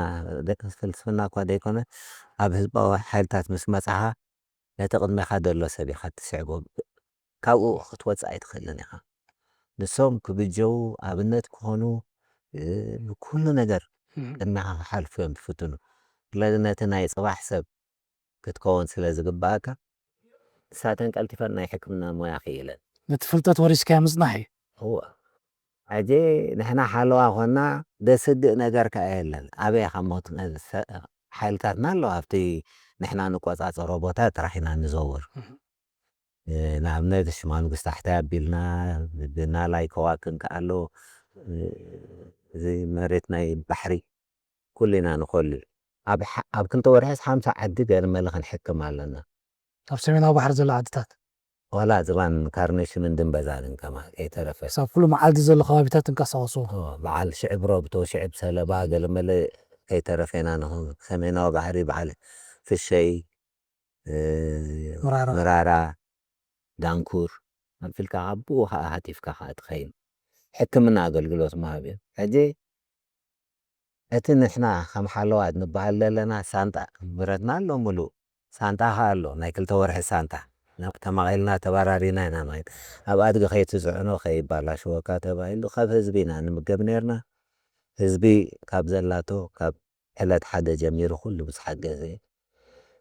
ደቂ ፍልስፍና እኳ ዘይኮነ፣ ኣብ ህዝባዊ ሓይልታት ምስ መጻኻ፣ ነቲ ቅድሜኻ ዘሎ ሰብ ኢኻ እትስዕቦ። ካብኡ ክትወጽእ ኣይትኽእልን ኢኻ። ንሶም ክብጀዉ፣ ኣብነት ክኾኑ፣ እ፣ ብኩሉ ነገር እም። ቅድሜኻ ክሓልፉ እዮም ዝፍትኑ። ስለዚ ነቲ ናይ ጽባሕ ሰብ ክትከውን ስለ ዝግብኣካ፣ ንሳተን ቀልጢፈን ናይ ሕክምና ሞያ ክኢለን። ነቲ ፍልጠት ወሪስካዮ ምጽናሕ እዩ። እወ። ሕጂ ንሕና ሓለዋ ኾንና፣ ዘስግእ ነገር ከኣ የለን። ኣበይ ኢኻ ሞት፣ ሓይልታትና ኣሎ፣ ኣብቲ ንሕና ንቆጻጸሮ ቦታ ጥራሕ ኢና ንዘውር። እህ። እ፣ ንኣብነት ሽማንጉስ ታሕታይ ኣቢልና፣ ብናላይ ከዋክን ከኣ ኣሎ፣ እ፣ እዚ መሬት ናይ ባሕሪ ኩሉ ኢና ንኸሉ። ኣብ ሓ-፣ ኣብ ክልተ ወርሒስ ሓምሳ ዓዲ ገለ መለ ክንሕክም ኣለና። ኣብ ሰሜናዊ ባሕሪ ዘሎ ዓድታት? ዋላ ዝባን ካርነሽምን ድንበዛልን ከማ ከይተረፈ። ክሳብ ኩሉ መዓልቲ ዘሎ ከባቢታት ትንቀሳቐሱ? ኦ፣ በዓል ሽዕብ ሮብቶ፣ ሽዕብ ሰለባ፣ ገለ መለ ከይተረፈ ኢና ንኹን። ሰሜናዊ ባሕሪ በዓል ፍሸይ፣ እ፣ ምራራ። ምራራ፣ ዳንኩር፣ ኣቢልካ ኣብኡ ኸዓ ሃቲፍካ ኸዓ ትኸይድ። ሕክምና ኣገልግሎት ምሃብ እዩ። ሕጂ እቲ ንሕና ከም ሓለዋት ንበሃል ዘለና ሳንጣ፣ ብረትና ኣሎ ምሉእ። ሳንጣ ኸዓ ኣሎ፣ ናይ ክልተ ወርሒ ሳንጣ። ነ-፣ ተማቒልና ተባራሪና ኢና ንኸይድ። ኣብ ኣድጊ ከይትጽዕኖ ከይባላሽወካ ተባሂሉ ካብ ህዝቢ ኢና ንምገብ ነይርና። ህዝቢ ካብ ዘላቶ፣ ካብ ዕለት ሓደ ጀሚሩ ኩሉ ብዝሓገዘ።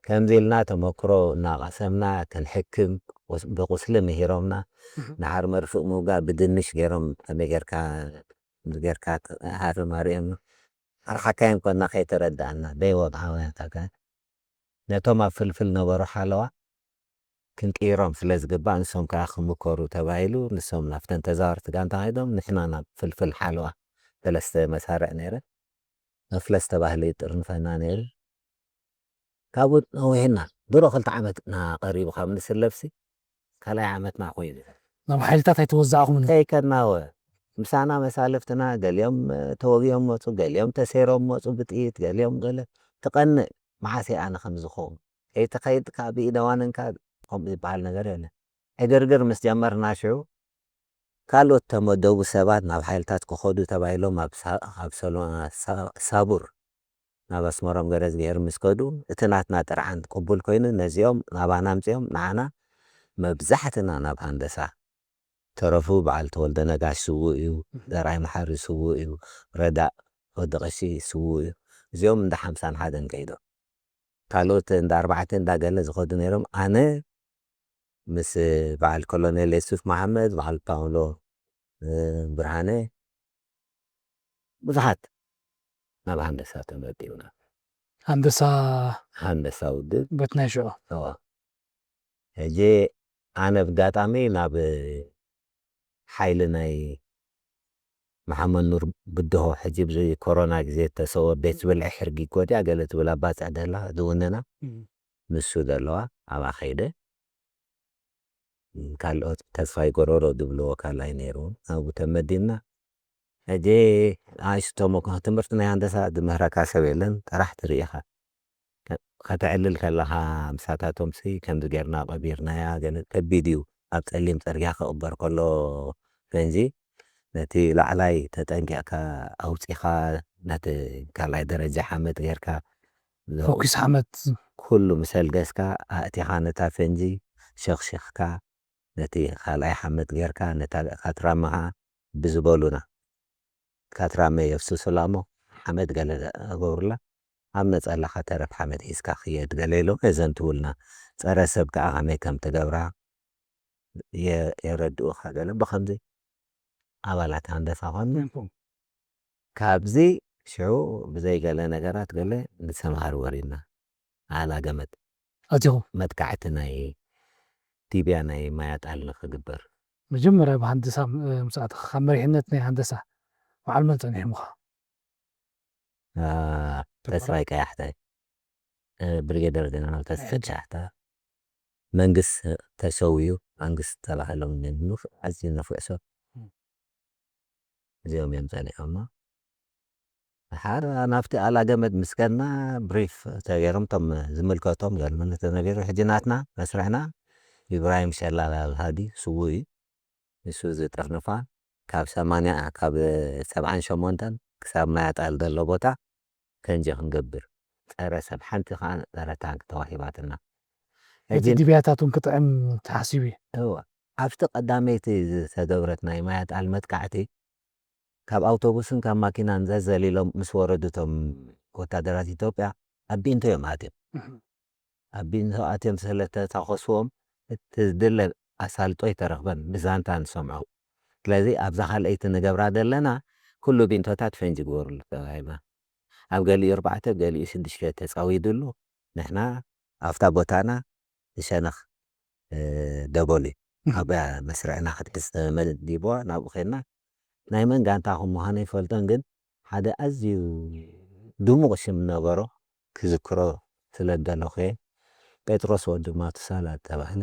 ከምዚ ኢልና ተመክሮ እናቐሰምና ክንሕክም፣ ቁስ-፣ ብቁስሊ ምሂሮምና። እህ። ንሓር መርፍእ ምውጋእ ብድንሽ ገይሮም ከመይ ጌርካ፣ ጌርካ ሃርም ኣርእዮም። ኣርሓካዮም ኮና ከይተረዳእና፣ ደይወግዓውያን ታጋ-፣ ነቶም ኣብ ፍልፍል ነበሩ ሓለዋ ክንቅይሮም ስለ ዝግባእ፣ ንሶም ከኣ ክምከሩ ተባሂሉ፣ ንሶም ናብተን ተዛወርቲ ጋንታ ከይዶም፣ ንሕና ናብ ፍልፍል ሓለዋ ሰለስተ መሳርዕ ነይረን። መፍለስ ተባህለ ይጥርንፈና ነይሩ። ካብኡ ነዊሕና፣ ድሮ ክልተ ዓመትና ቀሪቡ ካብ ንስለፍሲ፣ ካልኣይ ዓመትና ኮይኑ። ናብ ሓይልታት ኣይተወዛዕኹምን? ከይከድናወ። ምሳና መሳልፍትና፣ ገሊኦም፣ እ፣ ተወጊኦም መጹ፣ ገሊኦም ተሰይሮም መጹ ብጥይት፣ ገሊኦም ገለ። ትቐንእ፣ መዓስ እየ ኣነ ከም ዝኸውን? ከይትኸይድ ካብ ኢደ ዋንንካ ከምኡ ዝበሃል ነገር የለን። ዕግርግር ምስ ጀመርና ሽዑ፣ ካልኦት ተመደቡ ሰባት ናብ ሓይልታት ክኸዱ ተባሂሎም ኣብ ሳ-፣ ኣብ ሰሎ-፣ ሳ-፣ ሳቡር ናብ ኣስመሮም ገረዝግሄር ምስ ከዱ፣ እቲ ናትና ጥርዓን ቅቡል ኮይኑ፣ ነዚኦም ናባና ኣምጺኦም፣ ንዓና መብዛሕትና ናብ ሃንደሳ። ተረፉ በዓል ተወልደ ነጋሽ ስዉእ እዩ፣ እህ። ዘርኣይ መሓሪ ስዉእ እዩ፣ ረዳእ ወዲ ቀሺ ስዉእ እዩ። እዚኦም እንዳ ሓምሳን ሓደን ከይዶም። ካልኦት እንዳ ኣርባዕተ እንዳ ገለ ዝኸዱ ነይሮም። ኣነ ምስ በዓል ኮሎኔል የሱፍ መሓመድ፣ በዓል ፓውሎ፣ እ፣ ብርሃነ፣ ብዙሓት ናብ ሃንደሳ ተመዲብና። ሃንደሳ ሃንደሳ ውድብ። በት ናይ ሽዑ። እዋ። ሕጂ ኣነ ብጋጣሚ ናብ ሓይሊ ናይ መሓመድ ኑር ብድሆ፣ ሕጂ ብዚ ኮሮና ግዜ እተሰወ ቤት ብልዒ ሕርጊ ጎድያ ገለ ትብል ኣባጽዕ ደላ ዝውንና እም። ንሱ ዘለዋ ኣብኣ ከይደ። ካልኦት ተስፋይ ጎረሮ ዝብልዎ ካልኣይ ነይሩ። ኣብኡ ተመዲብና። ሕጂ ንኣሽቱ ተመኩሮ ትምህርቲ ናይ ሃንደሳ ዝምህረካ ሰብ የለን፣ ጥራሕ ትርኢ ኢኻ። ከ-፣ ከተዕልል ከለኻ ምሳታቶምሲ ከምዚ ጌርና ቀቢርናያ፣ ገለ ከቢድ እዩ። ኣብ ጸሊም ጽርግያ ክቕበር ከሎ ፈንጂ ነቲ ላዕላይ ተጠንቂቕካ ኣውጺኻ፣ ነቲ ካልኣይ ደረጃ ሓመድ ጌርካ፣ ተኩስ ሓመድ። ኩሉ ምስ ኣልገስካ ኣእቲኻ ነታ ፈንጂ ሸኽሺኽካ፣ ነቲ ካልኣይ ሓመድ ጌርካ፣ ነታ ካትራመኻ ብዝበሉና ካትራመ የፍስሱላ እሞ ሓመድ ገለ ገብሩላ፣ ኣብ ነጸላኻ ተረፍ ሓመድ ሒዝካ ክየድ ገለ ኢሎም የዘንትዉልና። ጸረ ሰብ ከኣ ከመይ ከም ትገብራ የ-፣ የረድኡኻ ገለ። ብኸምዚ ኣባላት ሃንደሳ ኾንና። ካብዚ ሽዑ ብዘይ ገለ ነገራት ገለ ንሰምሃር ወሪድና። ኣላ ገመድ። ኣቲኹም? መጥቃዕቲ ናይ ዲብያ ናይ ማያጣል ንኽግበር። መጀመርያ ብሃንደሳ ም-፣ ምጽኣትኻ ካብ መሪሕነት ናይ ሃንደሳ በዓል መን ጸኒሖምኻ? አ፣ ተስፋይ ቀያሕታይ። እ፣ ብሪጌደር ጀነራል ተስፋይ ቀያሕታ። መንግስት ተሰውዩ፣ መንግስት ተባሂሎም ንፍ-፣ ኣዝዩ ንፉዕ ሰብ። እም። እዚኦም እዮም ጸኒሖሞ። ድሓር ናብቲ ኣላ ገመድ ምስ ከድና ብሪፍ ተገይሮም፣ እቶም ዝምልከቶም ገርመን ተነቢሩ። ሕጂ ናትና መስርሕና ኢብራሂም ሸላል ኣልሃዲ ስዉእ እዩ። ንሱ ዝጥርንፋ ካብ ሰማንያ፣ ካብ ሰብዓን ሸሞንተን ክሳብ ማያጣል ዘሎ ቦታ ፈንጂ ክንገብር፣ ጸረ ሰብ፣ ሓንቲ ከኣ ጸረ ታንክ ተዋሂባትና። ነቲ ሕጂ ዲብያታት እውን ክጥዕም ተሓሲቡ እዩ። እወ፣ ኣብቲ ቀዳመይቲ ዝተገብረት ናይ ማያጣል መጥቃዕቲ፣ ካብ ኣውቶቡስን ካብ ማኪናን ዘዘሊሎም ምስ ወረዱ እቶም ወታደራት ኢትዮጵያ ኣብ ቢንቶ እዮም ኣትዮም። እህ። ኣብ ቢንቶ ኣትዮም ስለ ተታኾስዎም፣ እቲ ዝድለ ኣሳልጦ ኣይተረኽበን፣ ብዛንታ ንሰምዖ። ስለዚ ኣብዛ ካልኣይቲ ንገብራ ዘለና፣ ኩሉ ቢንቶታት ፈንጂ ግበሩሉ ተባሂልና። ኣብ ገሊኡ ኣርባዕተ፣ ገሊኡ ሽዱሽተ ተጻዊዱሉ። ንሕና ኣብታ ቦታና ንሸነኽ፣ እ፣ ደቦል እዩ። እህ። ኣብ መስርዕና ክትሕዝ ተመዲብዋ፣ ናብኡ ኸድና። ናይ መን ጋንታ ከም ምዃኑ ኣይፈልጦን፣ ግን ሓደ ኣዝዩ ድሙቕ ሽም ነበሮ፣ ክዝክሮ ስለ ዝደለኹ እየ። ጴጥሮስ ወዲ ማቱሳላ ዝተባህለ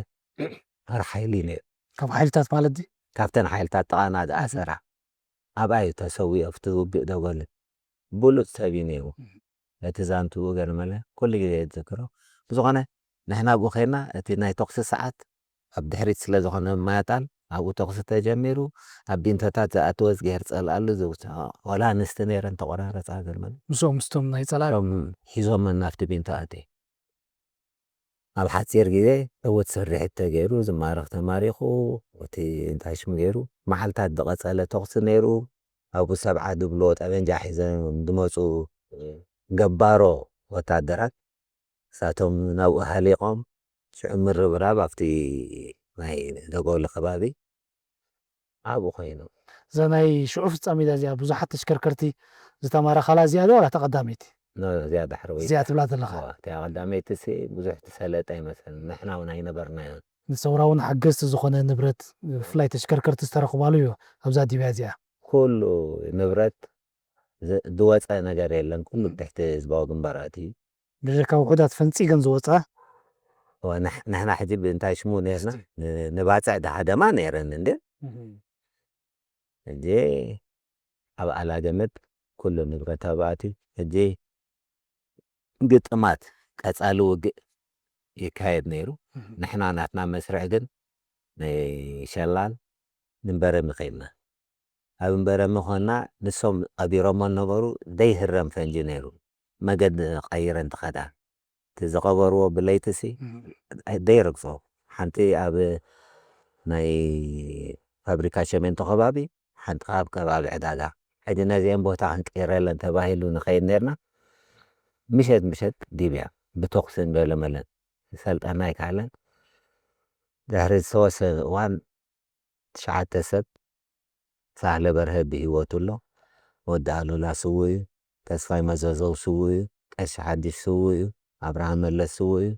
መራሒ ሓይሊ ነይሩ። ካብ ሓይልታት ማለት ድዩ? ካብተን ሓይልታት ጥቓና ዝኣሰራ። ኣብኣ እዩ ተሰዊኡ፣ ኣብቲ ውግእ ደጎል። ብሉጽ ሰብ እዩ ነይሩ። እም። እቲ ዛንትኡ ገርመለ ኩሉ ግዜ ዝዝክሮ። ብዝኾነ፣ ንሕና ኣብኡ ኸይድና፣ እቲ ናይ ተኹሲ ሰዓት ኣብ ድሕሪት ስለ ዝኾነ ማያጣል፣ ኣብኡ ተኹሲ ተጀሚሩ፣ ኣብ ቢንቶታት ዝኣተወ ዝገይር ጸልኣሉ ዝውስዖ፣ ወላ ኣንስቲ ነይረን ተቖራረጻ ገርመለ። ምስኦም ምስቶም ናይ ጸላኢ? እቶም ሒዞመን ናብቲ ቢንቶ ኣትየ። ኣብ ሓጺር ግዜ ዕዉት ስርሒት ተገይሩ፣ ዝማረኽ ተማሪኹ፣ እቲ እንታይ ሽሙ ገይሩ፣ መዓልታት ዝቐጸለ ተኹሲ ነይሩ። ኣብኡ ሰብዓ ዝብልዎ ጠበንጃ ሒዞም ዝመጹ ገባሮ ወታደራት፣ ንሳቶም ናብኡ ሃሊቖም፣ ሽዑ ምርብራብ ኣብቲ ናይ ደጎሊ ከባቢ ኣብኡ ኮይኑ። እዛ ናይ ሽዑ ፍጻሜ እዚኣ ብዙሓት ተሽከርከርቲ ዝተማረኻላ እዚኣ ዶ ዋላ እታ ቀዳመይቲ? ኖ፣ እዚኣ ዳሕረወይቲ። እዚኣ ትብላ ዘለኻ? እዋ፣ እቲኣ ቀዳመይቲ ሲ ብዙሕ ትሰለጠ ኣይመስልን። ንሕና እውን ኣይነበርናዮን። ንሰውራ እውን ሓገዝቲ ዝኾነ ንብረት፣ ብፍላይ ተሽከርከርቲ ዝተረኽባሉ እዩ ኣብዛ ዲብያ እዚኣ። ኩሉ ንብረት ዝ-፣ ዝወፀ ነገር የለን። ኩሉ ብትሕቲ ህዝባዊ ግንባር ኣትዩ። ብጀካ ውሑዳት ፈንፂገን ዝወፃ። እዋ፣ ንሕ-፣ ንሕና ሕጂ ብእንታይ ሽሙ ነርና? እስቲ። ን-፣ ንባፅዕ ድሃደማ ነይረን እንዴ? እህ። ሕጂ ኣብ ኣላገመት ኩሉ ንብረት ኣብኣትዩ። ሕጂ ግጥማት ቀጻሊ ውግእ ይካየድ ነይሩ። እህ። ንሕና ናትና መስርዕ ግን ናይ ሸላል ንበረሚ ከይድና። ኣብ እምበረሚ ኾንና ንሶም ቀቢሮሞ ነበሩ፣ ዘይህረም ፈንጂ ነይሩ። መገዲ ቀይረን ትኸዳ። እቲ ዝቐበርዎ ብለይትሲ እም። ደይረግጾ። ሓንቲ ኣብ ናይ ፋብሪካ ሸሜንቶ ከባቢ፣ ሓንቲ ኣብ ከባቢ ዕዳጋ። ሕጂ ነዚአን ቦታ ክንቀይረለን ተባሂሉ ንኸይድ ነርና። ምሸት ምሸት ዲብያ ብተኹስን ገለመለን ሰልጠና ኣይከኣለን። ድሕሪ ዝተወሰነ እዋን ትሽዓተ ሰብ ሳህለ በርሀ ብህይወቱ ኣሎ። ወዲ ኣሉላ ስዉእ እዩ። ተስፋይ መዘዘው ስዉእ እዩ። ቀሺ ሓድሽ ስዉእ እዩ። ኣብርሃም መለስ ስዉእ እዩ።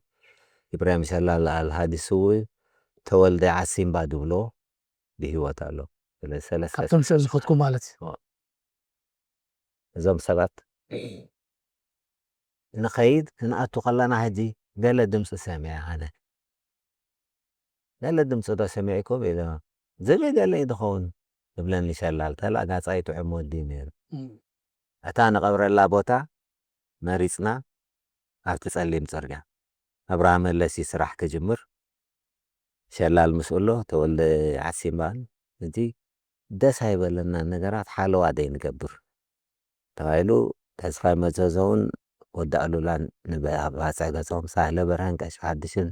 ኢብራሂም ሸላል ኣልሃዲ ስዉእ እዩ። ተወልደ ዓሲምባ ድብሎ ብህይወት ኣሎ። ስለዚ ሰለስተ ካብቶም ሰብ ዝፈትኩ ማለት እዩ። እዞም ሰባት ንኸይድ ክንኣቱ ከለና ሕጂ ገለ ድምፂ ሰሚዐ ኣነ። ገለ ድምፂ ዶ ሰሚዕኩም ኢለ ዝብል ገለ እዩ ዝኸውን ትብለኒ ሸላል። ተላጋፃይ ጥዑም ወዲ እዩ ነይሩ። እም። እታ ንቐብረላ ቦታ መሪፅና ኣብቲ ፀሊም ፅርግያ ኣብርሃ መለሲ ስራሕ ክጅምር ሸላል ምስኡ ኣሎ ተወልደ ዓሲምባን እቲ ደስ ኣይበለና ነገራት ሓለዋ ደይ ንገብር ተባሂሉ ተስፋይ መዘዘውን ወዲ ኣሉላን ንባፅዕ ገጾም ሳህለ በርሀን ቀሺ ሓድሽን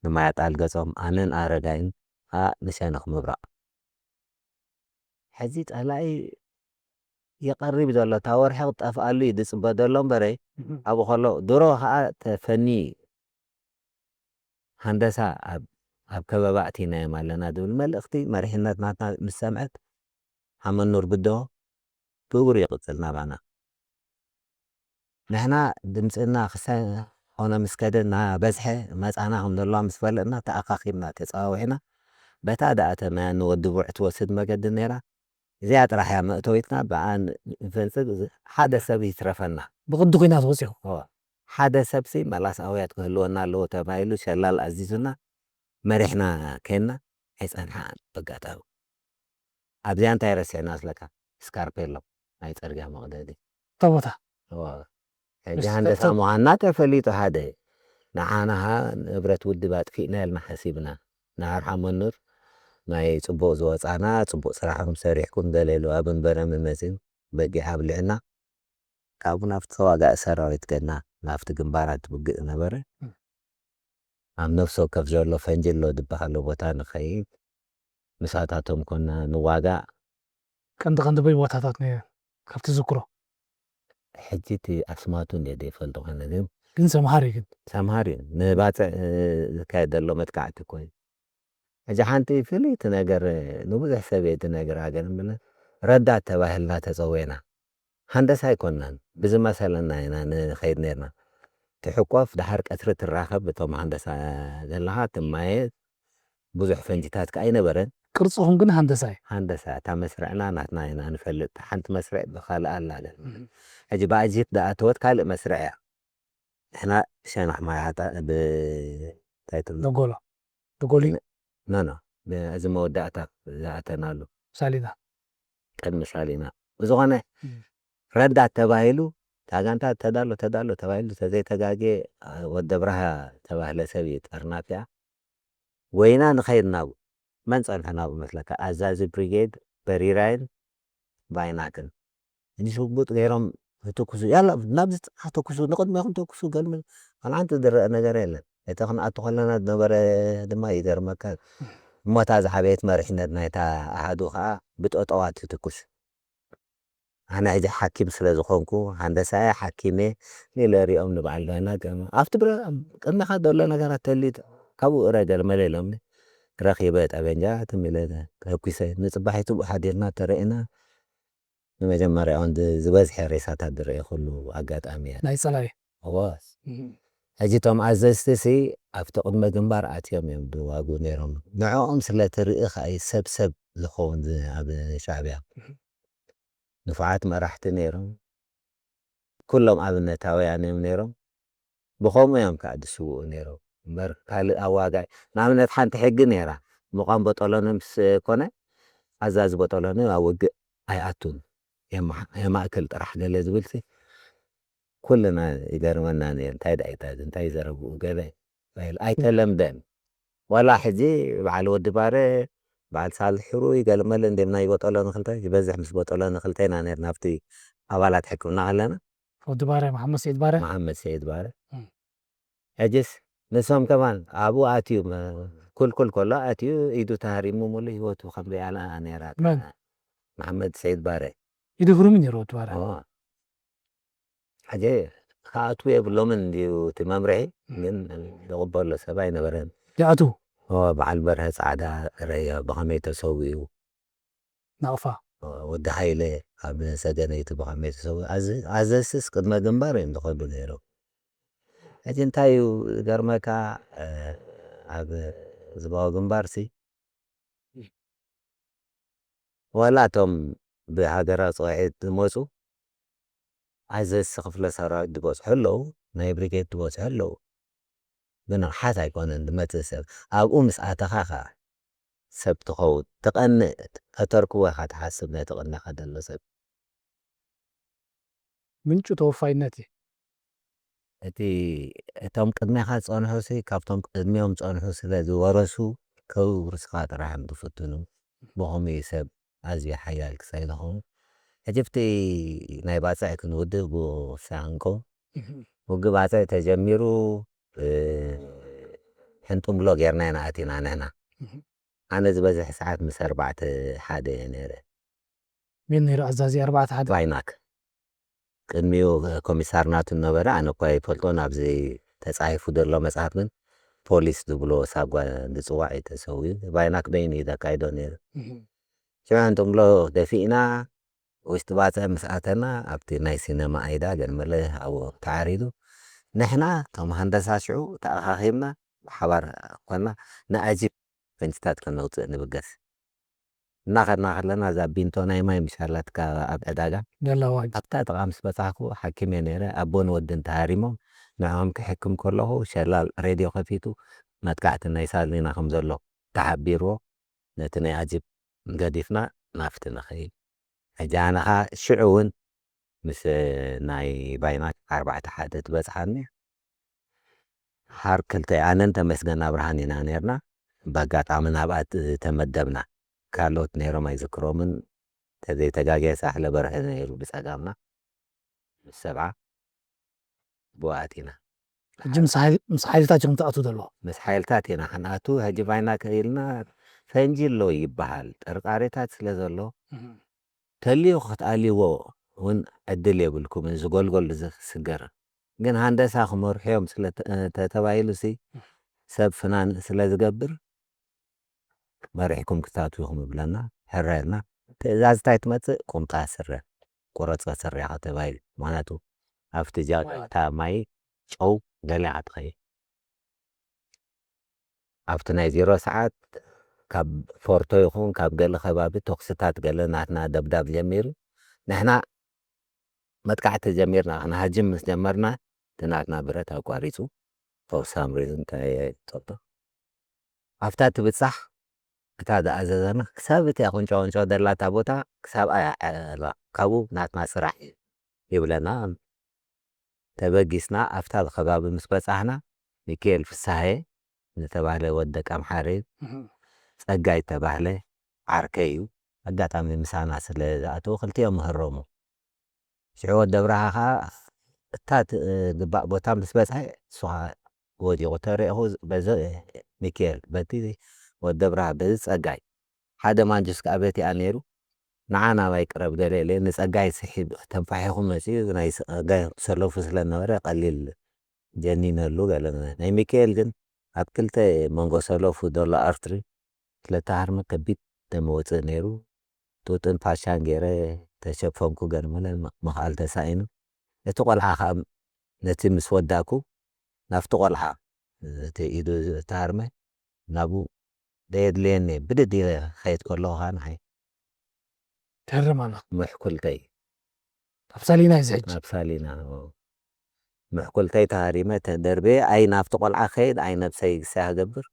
ንማያጣል ገጾም ኣነን ኣረጋይን ከዓ ንሸነኽ ምብራቕ ሕዚ ጸላኢ ይቐርብ ዘሎ እታ ወርሒ ክጠፍኣሉ እዩ ዝጽበ ዘሎ እምበረ ኣብኡ ከሎ ድሮ ከዓ ተፈኒ ሃንደሳ ኣብ ኣብ ከበባ ኣእቲናዮም ኣለና ዝብል መልእኽቲ መሪሕነት ናትና ምስ ሰምዐት ሓመኑር ብዶ ብእግሩ ይቕጽል ናባና። ንሕና ድምፅና ክሳይ ኾነ ምስ ከደ እናበዝሐ መፃና ከም ዘለዋ ምስ ፈለጥና ተኣኻኺብና ተፀዋዊዕና በታ ደኣ ተመያ ንወዲ ቡዕ ትወስድ መገዲ ነይራ። እዚኣ ጥራሕ እያ መእተዊትና ብኣ ንፈንፅግ ሓደ ሰብ ይትረፈና። ብቕዲ ኲናት ወፂኹ። ሓደ ሰብሲ መላስ ኣውያት ክህልወና ኣለዎ ተባሂሉ ሸላል ኣዚዙና መሪሕና ኬንና ኣይፀንሓ በጋጣሚ ኣብዚኣ እንታይ ረሲዕና ስለካ ስካርፔሎ ናይ ፅርግያ መቕደዲ እታ ቦታ ሕጂ ሃንደሳ ምዃንና ተፈሊጡ ሓደ ንዓናሃ ንብረት ውድብ ኣጥፊእና ኢልና ሓሲብና ንሃርሓ መኑር ናይ ፅቡቕ ዝወፃና ፅቡቕ ስራሕኩም ሰሪሕኩም ገለ ኢሉ ኣብ እንበረ ምመፅኡ በጊዕ ኣብልዕና ካብኡ ናብቲ ተዋጋኢ ሰራዊት ከድና ናብቲ ግንባራት ውግእ ነበረ ኣብ ነፍሲ ወከፍ ዘሎ ፈንጂ ኣሎ ዝበሃሎ ቦታ ንኸይድ ምሳታቶም ኮና ንዋጋእ ቀንዲ ቀንዲ በይ ቦታታት ነይሩ ካብቲ ዝክሮ ሕጂ እቲ ኣስማቱ እንደ ዘይፈልጦ ኮነ ግን ግን ሰምሃር እዩ ግን ሰምሃር እዩ ንባፅዕ ዝካየድ ዘሎ መጥቃዕቲ ኮይኑ ሕጂ ሓንቲ ፍልይቲ ነገር ንብዙሕ ሰብ እየ ትነግር ሃገር ምለ ረዳት ተባሂልና ተፀወና ሃንደሳ ኣይኮናን ብዝመሰለና ኢና ንኸይድ ነርና ትሕቆፍ ድሓር ቀትሪ ትራኸብ እቶም ሃንደሳ ዘለኻ ትማየ ብዙሕ ፈንጅታት ከዓ ኣይነበረን ቅርፅኹም ግን ሃንደሳ እዩ ሃንደሳ እታ መስርዕና ናትና ኢና ንፈልጥ ሓንቲ መስርዕ ብካልእ ኣላ ሕጂ ብኣጅት ደኣተወት ካልእ መስርዕ እያ ንሕና ሸነኽ ማይ ዓጣ ብ እንታይ ትብሎ? ደጎሎ። ደጎሊ። ኖ ኖ። ብ- እዚ መወዳእታ ዝኣተናሉ ሳሊና። ቅድሚ ሳሊና። ብዝኾነ እም። ረዳት ተባሂሉ እታ ጋንታ ተዳሎ ተዳሎ ተባሂሉ ተዘይተጋጌ ወደ ብርሃ ተባህለ ሰብ እዩ ጠርናፊያ ወይና ንኸይድ ናብኡ መን ጸንሐ ናብኡ መስለካ ኣዛዚ ብሪጌድ በሪራይን ባይናክን ሕጂ ሽጉጥ ገይሮም ክትኩሱ ያላ ናብዚ ጥራሕ ተኩሱ ንቕድሜኹም ተኩሱ ገልምል ዋላ ሓንቲ ዝረአ ነገር የለን እቲ ክንኣቱ ከለና ዝነበረ ድማ ይገርመካ እሞታ ዝሓበየት መሪሕነት ናይታ ኣሃዱ ከዓ ብጠጠዋት ትትኩስ ኣነ ሕጂ ሓኪም ስለ ዝኾንኩ ሃንደሳየ ሓኪም እየ ኢለ ሪኦም ንበዓል ዳና ገመ ኣብቲ ብረ ቅድመኻ ዘሎ ነገራት ተሊት ካብኡ እረ ገልመለ ኢሎምኒ ረኺበ ጠበንጃ ትም ኢለ ተኩሰ ንፅባሒቱ ሓዲርና ተረኢና ንመጀመርያ እውን ዝበዝሐ ሬሳታት ዝረኤኹሉ ኣጋጣሚ እየ ናይ ፀላኢ እወ ሕጂ እቶም ኣዘዝቲ ሲ ኣብቲ ቅድመ ግንባር ኣትዮም እዮም ዝዋጉ ነይሮም ንዕኦም ስለ ትርኢ ከኣ እዩ ሰብ ሰብ ዝኸውን ዝ- ኣብ ሻዕብያ ንፉዓት መራሕቲ ነይሮም ኩሎም ኣብነታውያን እዮም ነይሮም ብኸምኡ እዮም ከዓ ዝስውኡ ነይሮም እምበር ካልእ ኣዋጋይ ንኣብነት ሓንቲ ሕጊ ነይራ ምቋም በጠሎኒ ምስ ኮነ ኣዛዚ በጠሎኒ ኣብ ውግእ ኣይኣቱን የማእክል ጥራሕ ገለ ዝብል ኩልና ይገርመና ነይሩ እንታይ ዳይታ እንታይ ዘረብኡ ገለ ኣይተለምደን ዋላ ሕጂ በዓል ወዲ ባረ በዓል ሳልሕ ሕሩይ ገለመለ እንዴም ናይ በጠሎ ንክልተ ይበዝሕ ምስ በጠሎ ንክልተ ኢና ነርና ኣብቲ ኣባላት ሕክምና ከለና ወዲ ባረ መሓመድ ሰይድ ባረ መሓመድ ሰይድ ባረ ሕጅስ ንሶም ከማን ኣብኡ ኣትዩ ኩልኩል ከሎ ኣትዩ ኢዱ ተሃሪሙ ሙሉ ህይወቱ ከም ዘይኣላ ነራ መን መሓመድ ሰይድ ባረ ኢዱ ህሩሚ ነይሩ ወዲ ባረ ሕጂ ክኣትዉ የብሎምን እንድዩ እቲ መምርሒ ግን ዝቕበሎ ሰብ ኣይነበረን ይኣትዉ ኦ፣ በዓል በርሀ ጻዕዳ ረዮ ብኸመይ ተሰዊኡ? ናቕፋ። ወዲ ሃይለ ኣብ ሰገነይቲ ብኸመይ ተሰዊኡ? ኣዘ-፣ ኣዘዝትስ ቅድመ ግንባር እዮም ዝኸዱ ነይሮም። ሕጂ እንታይ እዩ ዝገርመካ፣ እ፣ ኣብ ህዝባዊ ግንባርሲ ዋላ እቶም ብሃገራዊ ጽውዒት ዝመጹ ኣዘዝቲ ክፍለ ሰራዊት ዝበጽሑ ኣለዉ፣ ናይ ብሪጌድ ዝበጽሑ ኣለዉ። ብንቕሓት ኣይኮነን ዝመጽእ ሰብ። ኣብኡ ምስ ኣተኻ ኸኣ ሰብ ትኸውን። ትቐንእ፣ ከተርክቦ ኢኻ ትሓስብ ነቲ ቅድሜኻ ዘሎ ሰብ። ምንጩ ተወፋይነት እዩ። እቲ፣ እቶም ቅድሜኻ ዝጸንሑሲ ካብቶም ቅድሚኦም ዝጸንሑ ስለ ዝወረሱ ከውርስኻ ጥራሕ እዮም ዝፍትኑ። ብኸምኡ እዩ ሰብ ኣዝዩ ሓያል ክሳይ ዝኸውን። ሕጂ ኣብቲ ናይ ባጽዕ ክንውድእ ብሳንቆ ውግእ ባጽዕ ተጀሚሩ፣ እ፣ ሕንጥምሎ ጌርና ኢና ኣቲና ንሕና። ኣነ ዝበዝሕ ሰዓት ምስ ኣርባዕተ ሓደ እየ ነይረ። መን ነይሩ ኣዛዚ ኣርባዕተ ሓደ? ባይናክ። ቅድሚኡ ኮሚሳር ናቱ ነበረ፣ ኣነ እኳ ይፈልጦን ኣብዚ ተጻሒፉ ዘሎ መጽሓፍ ግን ፖሊስ ዝብሎ ሳጓ ዝጽዋዕ እዩ ተሰዊኡ። ባይናክ በይኑ እዩ ዘካይዶ ነይሩ። ሽዑ ሕንጥምሎ ደፊእና ውሽጢ ባጽዕ ምስ ኣተና ኣብቲ ናይ ሲነማ ኣይዳ ገለ መለ ኣብኡ ተዓሪዱ። ንሕና እቶም ሃንደሳ ሽዑ ተኣኻኺብና ብሓባር ኮና ንኣጂፕ ፈንጅታት ከነውጽእ ንብገስ። እናኸድና ከለና እዛ ቢንቶ ናይ ማይ ምሽ ኣላትካ ኣብ ዕዳጋ ዘለዋ ኣብታ ጥቓ ምስ በጻሕኩ ሓኪም እየ ነይረ። ኣቦን ወድን ተሃሪሞም ንዕኦም ክሕክም ከለኹ ሸላል ሬድዮ ከፊቱ መጥቃዕቲ ናይ ሳሊና ከም ዘሎ ተሓቢርዎ ነቲ ናይ ኣጂፕ ገዲፍና ናብቲ ንኸይድ። ሕጂ ኣነ ኸኣ ሽዑ እውን ምስ ናይ ባይና ኣርባዕተ ሓደ ትበጽሓኒ። ሃር ክልተ ኣነን ተመስገን ኣብርሃን ኢና ነርና። ብኣጋጣሚ ናብኣ ት-፣ ተመደብና። ካልኦት ነይሮም ኣይዝክሮምን። ተዘይተጋግየ ሳሕለ በርሀ ነይሩ ብጸጋምና። ምስ ሰብዓ ብኡ ኣቲና። ሕጂ ምስ ሓይል-፣ ምስ ሓይልታት ኢኹም ትኣትዉ ዘለኹም? ምስ ሓይልታት ኢና ክንኣቱ። ሕጂ ባይና ከኢልና ፈንጂ ኣሎ ይበሃል። ጥርጣሬታት ስለ ዘሎ ተልዩ ክትኣልይዎ እውን ዕድል የብልኩምን፣ ዝጎልጎል ዝስገር። ግን ሃንደሳ ክመርሑ እዮም ስለ ተ-፣ ተተባሂሉሲ ሰብ ፍናን ስለ ዝገብር መሪሕኩም ክትኣትዉ ኢኹም ይብለና። ሕረ ኢልና። ትእዛዝ እንታይ ትመጽእ? ቁምጣ ስረ፣ ቁረጸ ስረኻ ተባሂሉ። ምኽንያቱ ኣብቲ ጃ-፣ እታ ማይ ጨው ገሊኻ ትኸይድ። ኣብቲ ናይ ዜሮ ሰዓት ካብ ፎርቶ ይኹን ካብ ገለ ከባቢ ተኹስታት ገለ ናትና ደብዳብ ጀሚሩ። ንሕና መጥቃዕቲ ጀሚርና፣ ክንሃጅም ምስ ጀመርና፣ እቲ ናትና ብረት ኣቋሪጹ። For some reason እንታይ ኣይፈልጦ። ኣብታ ትብጻሕ እታ ዝኣዘዘና ክሳብ እቲኣ ቁንጮ ቁንጮ ዘላታ ቦታ ክሳብ ኣያ-፣ ኣያ-፣ ካብኡ ናትና ስራሕ እዩ ይብለና። ተበጊስና ኣብታ ከባቢ ምስ በጻሕና፣ ሚካኤል ፍስሃየ ዝተባህለ ወዲ ደቂ ኣምሓረ እዩ። እህ። ጸጋይ ዝተባህለ ዓርከይ እዩ። ኣጋጣሚ ምሳና ስለ ዝኣተዉ ክልቲኦም ምህረሙ። ሽዑ ወዲ ኣብርሃ ኸኣ እታ ት-፣ ግባእ ቦታ ምስ በጽሐ፣ እሱ ኸኣ ወዲቑ ተረኢኹ፣ በዚ ሚካኤል፣ በቲ ወዲ ኣብርሃ፣ በዚ ጸጋይ። ሓደ ማንጁስ ከኣ በቲኣ ነይሩ። ንዓ ናባይ ቅረብ ገለ ኢለ፣ ንጸጋይ ስሒብ ተንፋሒኹ መጺኡ፣ ናይ ጸጋይ ሰለፉ ስለ ነበረ ቀሊል ጀኒነሉ ገለ። ናይ ሚካኤል ግን ኣብ ክልተ መንጎ ሰለፉ ዘሎ ኣርትሪ ክልተ ሃርመ ከቢድ ደም ወጽእ ነይሩ። ጡጥን ፋሻን ገይረ ተሸፈንኩ፣ ገለ መለ መኽኣል ተሳኢኑ። እቲ ቆልዓ ከኣ ነቲ ምስ ወዳእኩ ናብቲ ቆልዓ፣ እቲ ኢዱ፣ እቲ ሃርመ ናብኡ ደየድልየኒ እየ። ብድድ ኢለ ክኸይድ ከለኹ ከኣ ንዓይ ተርም ኣላ። ምሕኩልተይ ኣብ ሳሊና እዩ ዝሕጂ። ኣብ ሳሊና፣ ኦ። ምሕኩልተይ ተሃሪመ ተደርብየ፣ ኣይ ናብቲ ቆልዓ ክኸይድ፣ ኣይ ነብሰይ ግሳይ ክገብር።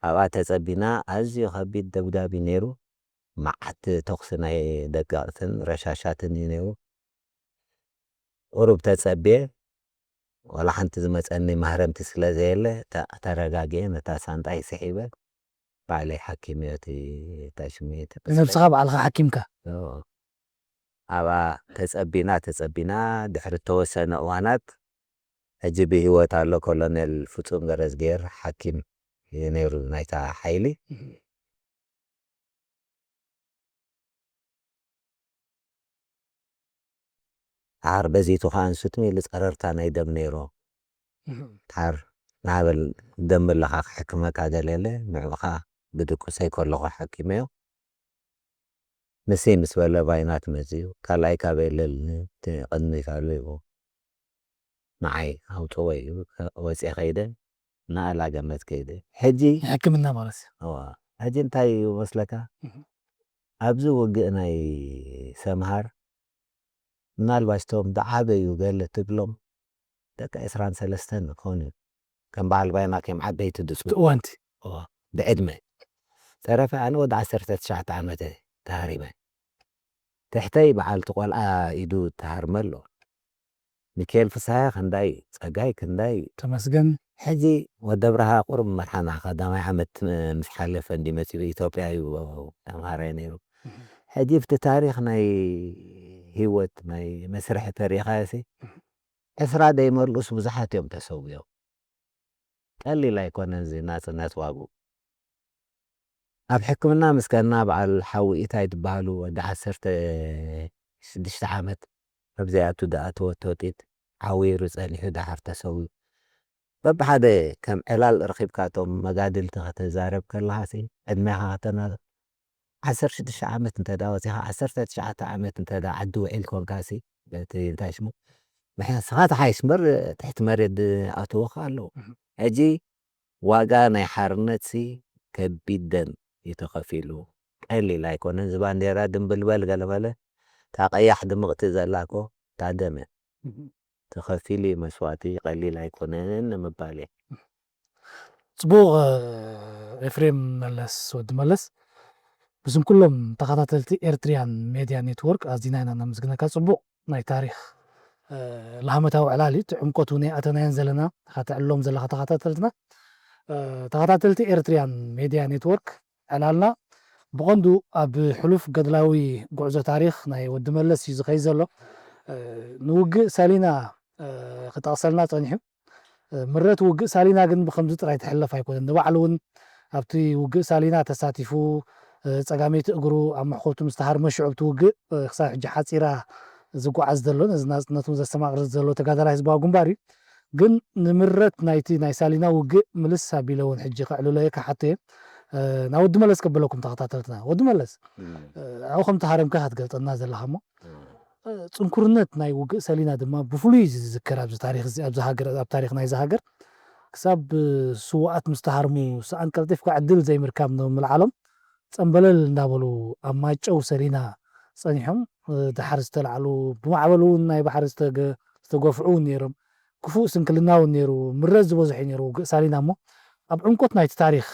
ኣብኣ ተጸቢና፣ ኣዝዩ ከቢድ ደብዳብ እዩ ነይሩ። መዓት ተኹሲ ናይ ደቃቕትን ረሻሻትን እዩ ነይሩ። ቁሩብ ተጸብየ፣ ዋላ ሓንቲ ዝመጸኒ ማህረምቲ ስለ ዘየለ፣ ተ-፣ ተረጋግየ፣ ነታ ሳንጣይ ስሒበ፣ ባዕለይ ሓኪም እየ እቲ፣ እታ ሽመይ ተቐስቀስ። ንነብስኻ ባዕልኻ ሓኪምካ? ኦ። ኣብኣ ተጸቢና፣ ተጸቢና፣ ድሕሪ እተወሰነ እዋናት፣ ሕጂ ብህይወት ኣሎ ኮሎኔል ፍጹም ገረዝግሄር ሓኪም እዩ ነይሩ ናይታ ሓይሊ። እህ። ድሓር በዚቱ ኸኣ እንስት ሚሊ ጸረርታ ናይ ደም ነይሩ። እህ። ድሓር ናበል ደም ኣለኻ ክሕክመካ ገለ የለ፣ ንዑኻ ብድቁሰይ ከለኹ ሓኪመዮ። ንሰይ ምስ በለ ባይናት መጺኡ፣ ካልኣይ ካበይ ኣለልኒ፣ እቲ ቅድሚት ኣሎ ኢሉ ንዓይ ኣውጽኦ ኢሉ፣ ወጺኤ ከይደ፣ ናእላ ገነት ከይደ። ሕጂ ናይ ሕክምና ማለት እዩ። እዋ፣ ሕጂ እንታይ እዩ መስለካ? እህ። ኣብዚ ውግእ ናይ ሰምሃር፣ ምናልባሽ እቶም ዝዓበዩ ገለ ትብሎም ደቂ ዕስራን ሰለስተን ክኾኑ እዩ። ከም በዓል ባይና ከም ዓበይቲ ድጹ። ኣብቲ እዋንቲ። እዋ፣ ብዕድመ። ተረፈ ኣነ ወዲ ዓሰርተ ትሽዓተ ዓመት እየ ተሃሪመ። ትሕተይ በዓልቲ ቆልዓ ኢዱ ተሃርመ ኣሎ። ሚካኤል ፍስሃየ ክንዳይ፣ ጸጋይ ክንዳይ። ተመስገን። ሕጂ ወዲ ኣብርሃ ቁሩብ መርሓና ቀዳማይ ዓመት ምስ ሓለፈ እንዲ መጺኡ ኢትዮጵያ እዩ ተምሃራይ ነይሩ። እህ። ሕጂ ኣብቲ ታሪኽ ናይ ህይወት ናይ መስርሒ ተሪኻዮሲ እህ። ዕስራ ደይመልኡስ ብዙሓት እዮም ተሰዊኦም። ቀሊል ኣይኮነን እዚ ናጽነት ዋግኡ። ኣብ ሕክምና ምስ ከድና በዓል ሓዊ ኢታይ ዝበሃሉ ወዲ ዓሰርተ ሽዱሽተ ዓመት ኣብ ዘይኣቱ ዝኣተወቶ ጢት ዓዊሩ ጸኒሑ ደሓር ተሰዊኡ። በብሓደ ከም ዕላል ረኺብካ እቶም መጋድልቲ ከተዛረብ ከለኻሲ ዕድሜኻ ከተና ዓሰርተ ሽዱሽተ ዓመት እንተ ደኣ ወጺኻ ዓሰርተ ትሽዓተ ዓመት እንተ ደኣ ዓዲ ውዒል ኮንካሲ በቲ እንታይ ሽሙ ንስኻ ትሓይሽ እምበር ትሕቲ መሬት ዝኣተወኻ ኣለዉ። እህ። ሕጂ ዋጋ ናይ ሓርነትሲ ከቢድ ደም እዩ ተኸፊሉ። ቀሊል ኣይኮነን። እዚ ባንዴራ ድምብልበል ገለመለ፣ እታ ቀያሕ ድምቕቲ ዘላ እኮ እታ ደም እያ። እህ። ተኸፊሉ እዩ መስዋእቲ፣ ቀሊል ኣይኮነን ንምባል እየ። ጽቡቕ፣ ኤፍሬም መለስ፣ ወዲ መለስ፣ ብስም ኩሎም ተኸታተልቲ ኤርትሪያን ሜድያ ኔትወርክ ኣዚና ኢና ነመስግነካ። ጽቡቕ ናይ ታሪኽ፣ እ፣ ላህመታዊ ዕላል እዩ። እቲ ዕምቆት እውን ኣይኣተናዮን ዘለና፣ ኢኻ ተዕልሎም ዘለኻ ተኸታተልትና። እ፣ ተኸታተልቲ ኤርትሪያን ሜድያ ኔትወርክ፣ ዕላልና ብቐንዱ ኣብ ሕሉፍ ገድላዊ ጉዕዞ ታሪኽ ናይ ወዲ መለስ እዩ ዝኸይድ ዘሎ። እ፣ ንውግእ ሳሊና፣ እ፣ ክጠቕሰልና ጸኒሑ። እ፣ ምረት ውግእ ሳሊና ግን ብኸምዚ ጥራይ ትሕለፍ ኣይኮነን። ንባዕሉ እውን ኣብቲ ውግእ ሳሊና ተሳቲፉ፣ እ፣ ጸጋመይቲ እግሩ ኣብ መሕኮቱ ምስ ተሃርመ ሽዑ ኣብቲ ውግእ፣ እ፣ ክሳብ ሕጂ ሓጺራ ዝጓዓዝ ዘሎ፣ ነዚ ናጽነቱ እውን ዘስተማቕር ዘሎ ተጋዳላይ ህዝባዊ ግንባር እዩ። ግን ንምረት ናይቲ ናይ ሳሊና ውግእ ምልስ ኣቢለ እውን ሕጂ ከዕልሎ እየ፣ ክሓቶ እየ። እ፣ ናብ ወዲ መለስ ከበለኩም ተኸታተልትና። ወዲ መለስ፣ እም። እ፣ ኣብኡ ከም ተሃረምካ ኢኻ ትገልጸልና ዘለኻ እሞ፣ እም። እ፣ ጽንኩርነት ናይ ውግእ ሰሊና ድማ ብፍሉይ እዩ ዝዝከር ኣብዚ ታሪኽ እዚ፣ ኣብዚ ሃገር፣ ኣብ ታሪኽ ናይዚ ሃገር። ክሳብ፣ እ፣ ስዉኣት ምስ ተሃርሙ፣ ሰኣን ቀልጢፍካ ዕድል ዘይምርካብ ንምልዓሎም ጸምበለል እንዳበሉ ኣብ ማይጨው ሰሊና ጸኒሖም፣ እ፣ ደሓር ዝተላዕሉ፣ ብማዕበል እውን ናይ ባሕሪ ዝተገ-፣ ዝተገፍዑ እውን ነይሮም። ክፉእ ስንክልና እውን ነይሩ፣ ምረት ዝበዝሖ እዩ ነይሩ ውግእ ሳሊና። እሞ ኣብ ዕምቆት ናይቲ ታሪኽ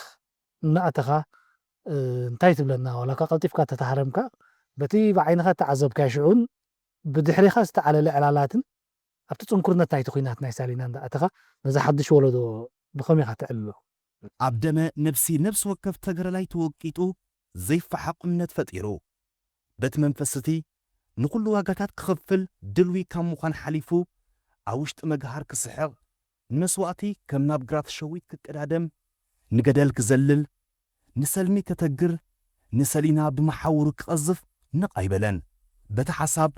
እናኣተኻ፣ እ፣ እንታይ ትብለና? ዋላ እኳ ቀልጢፍካ ተተሃረምካ፣ በቲ ብዓይንኻ እተዓዘብካዮ ሽዑን ብድሕሪኻ ዝተዓለለ ዕላላትን ኣብቲ ጽንኩርነት ናይቲ ኲናት ናይ ሳሊና እንዳኣተኻ ነዚ ሓድሽ ወለዶ ብኸመይ ኢኻ ተዕልሎ? ኣብ ደመ ነብሲ ነብሲ ወከፍ ተጋዳላይ ተወቂጡ ዘይፈሓቕ እምነት ፈጢሩ። በቲ መንፈስ እቲ ንኹሉ ዋጋታት ክኸፍል ድልዊ ካብ ምዃን ሓሊፉ ኣብ ውሽጢ መግሃር ክስሕቕ፣ ንመስዋእቲ ከም ናብ ግራት ሸዊት ክቀዳደም፣ ንገደል ክዘልል፣ ንሰልሚ ከተግር፣ ንሰሊና ብመሓውሩ ክቐዝፍ ነቕ ኣይበለን። በቲ ሓሳብ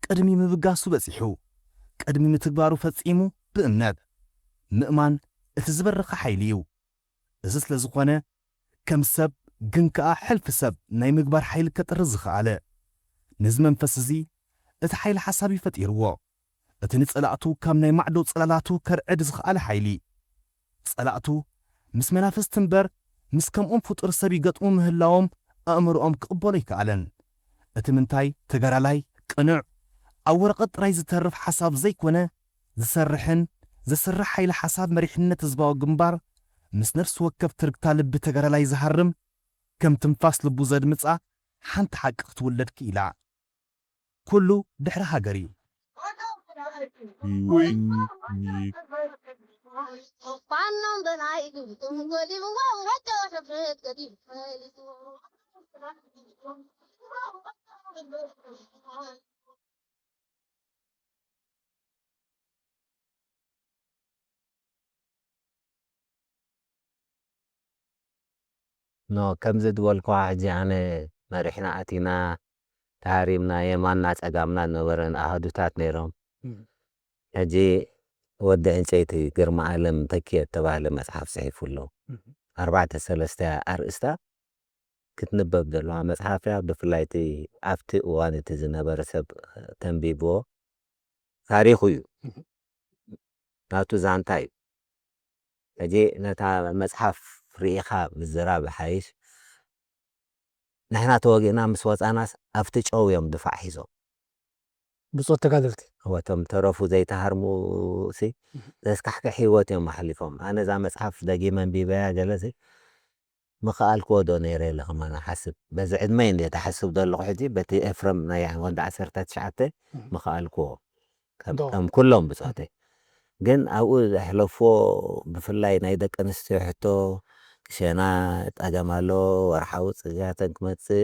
ቅድሚ ምብጋሱ በጺሑ፣ ቅድሚ ምትግባሩ ፈጺሙ ብእምነት። ምእማን እቲ ዝበረኸ ሓይሊ እዩ። እዚ ስለ ዝኾነ፣ ከም ሰብ ግን ከኣ ሕልፊ ሰብ ናይ ምግባር ሓይሊ ከጥሪ ዝኸኣለ። ነዚ መንፈስ እዚ እቲ ሓይሊ ሓሳብ እዩ ፈጢርዎ። እቲ ንጸላእቱ ካብ ናይ ማዕዶ ጽላላቱ ከርዕድ ዝኸኣለ ሓይሊ። ጸላእቱ ምስ መናፍስቲ እምበር ምስ ከምኦም ፍጡር ሰብ ይገጥሙ ምህላዎም ኣእምሮኦም ክቕበሎ ኣይከኣለን። እቲ ምንታይ ተጋዳላይ ቅኑዕ፣ ኣብ ወረቐት ጥራይ ዝተርፍ ሓሳብ ዘይኮነ፣ ዝሰርሕን ዘስርሕ ሓይሊ ሓሳብ መሪሕነት ህዝባዊ ግንባር ምስ ነፍሲ ወከፍ ትርግታ ልቢ ተጋዳላይ ዝሃርም፣ ከም ትንፋስ ልቡ ዘድምጻ ሓንቲ ሓቂ ክትውለድ ክኢላ። ኩሉ ድሕሪ ሃገር እዩ። ኖ፣ ከምዚ ዝበልኩኻ ሕጂ ኣነ መሪሕና ኣቲና፣ ተሃሪምና፣ የማንና ጸጋምና ዝነበረን ኣሃዱታት ነይሮም። እም። ሕጂ ወዲ ዕንጨይቲ ግርማ ኣለም ተኪ እተባህለ መጽሓፍ ጽሒፉ ኣሎ። ኣርባዕተ ሰለስተ ኣርእስታ ክትንበብ ዘለዋ መጽሓፍ እያ። ብፍላይ እቲ ኣብቲ እዋን እቲ ዝነበረ ሰብ ተንቢብዎ ታሪኹ እዩ። ናቱ ዛንታ እዩ። ሕጂ ነታ መጽሓፍ ርኢኻ ምዝራብ ይሓይሽ። ንሕና ተወጊእና ምስ ወጻናስ ኣብቲ ጨው እዮም ድፋዕ ሒዞም። ብጾት ተጋደልቲ። እወ፣ እቶም ተረፉ ዘይተሃርሙ ሲ ዘስካሕክሕ ህይወት እዮም ኣሕሊፎም። ኣነ እዛ መጽሓፍ ደጊመ ኣንቢበያ ገለ ሲ ምኸኣልክዎ ዶ ነይረ ኢለ ከማን እሓስብ። በዚ ዕድመይ እንድየ ተሓስብ ዘለኹ ሕጂ በቲ ኤፍረም ናይ ወዲ ዓሰርተ ትሽዓተ ምኸኣልክዎ። ከም ዶ። ከም ኩሎም ብጾተይ። ግን ኣብኡ ዘሕለፍዎ ብፍላይ ናይ ደቂ ኣንስትዮ ሕቶ ክሸና ጸገም ኣሎ፣ ወርሓዊ ጽግያተን ክመጽእ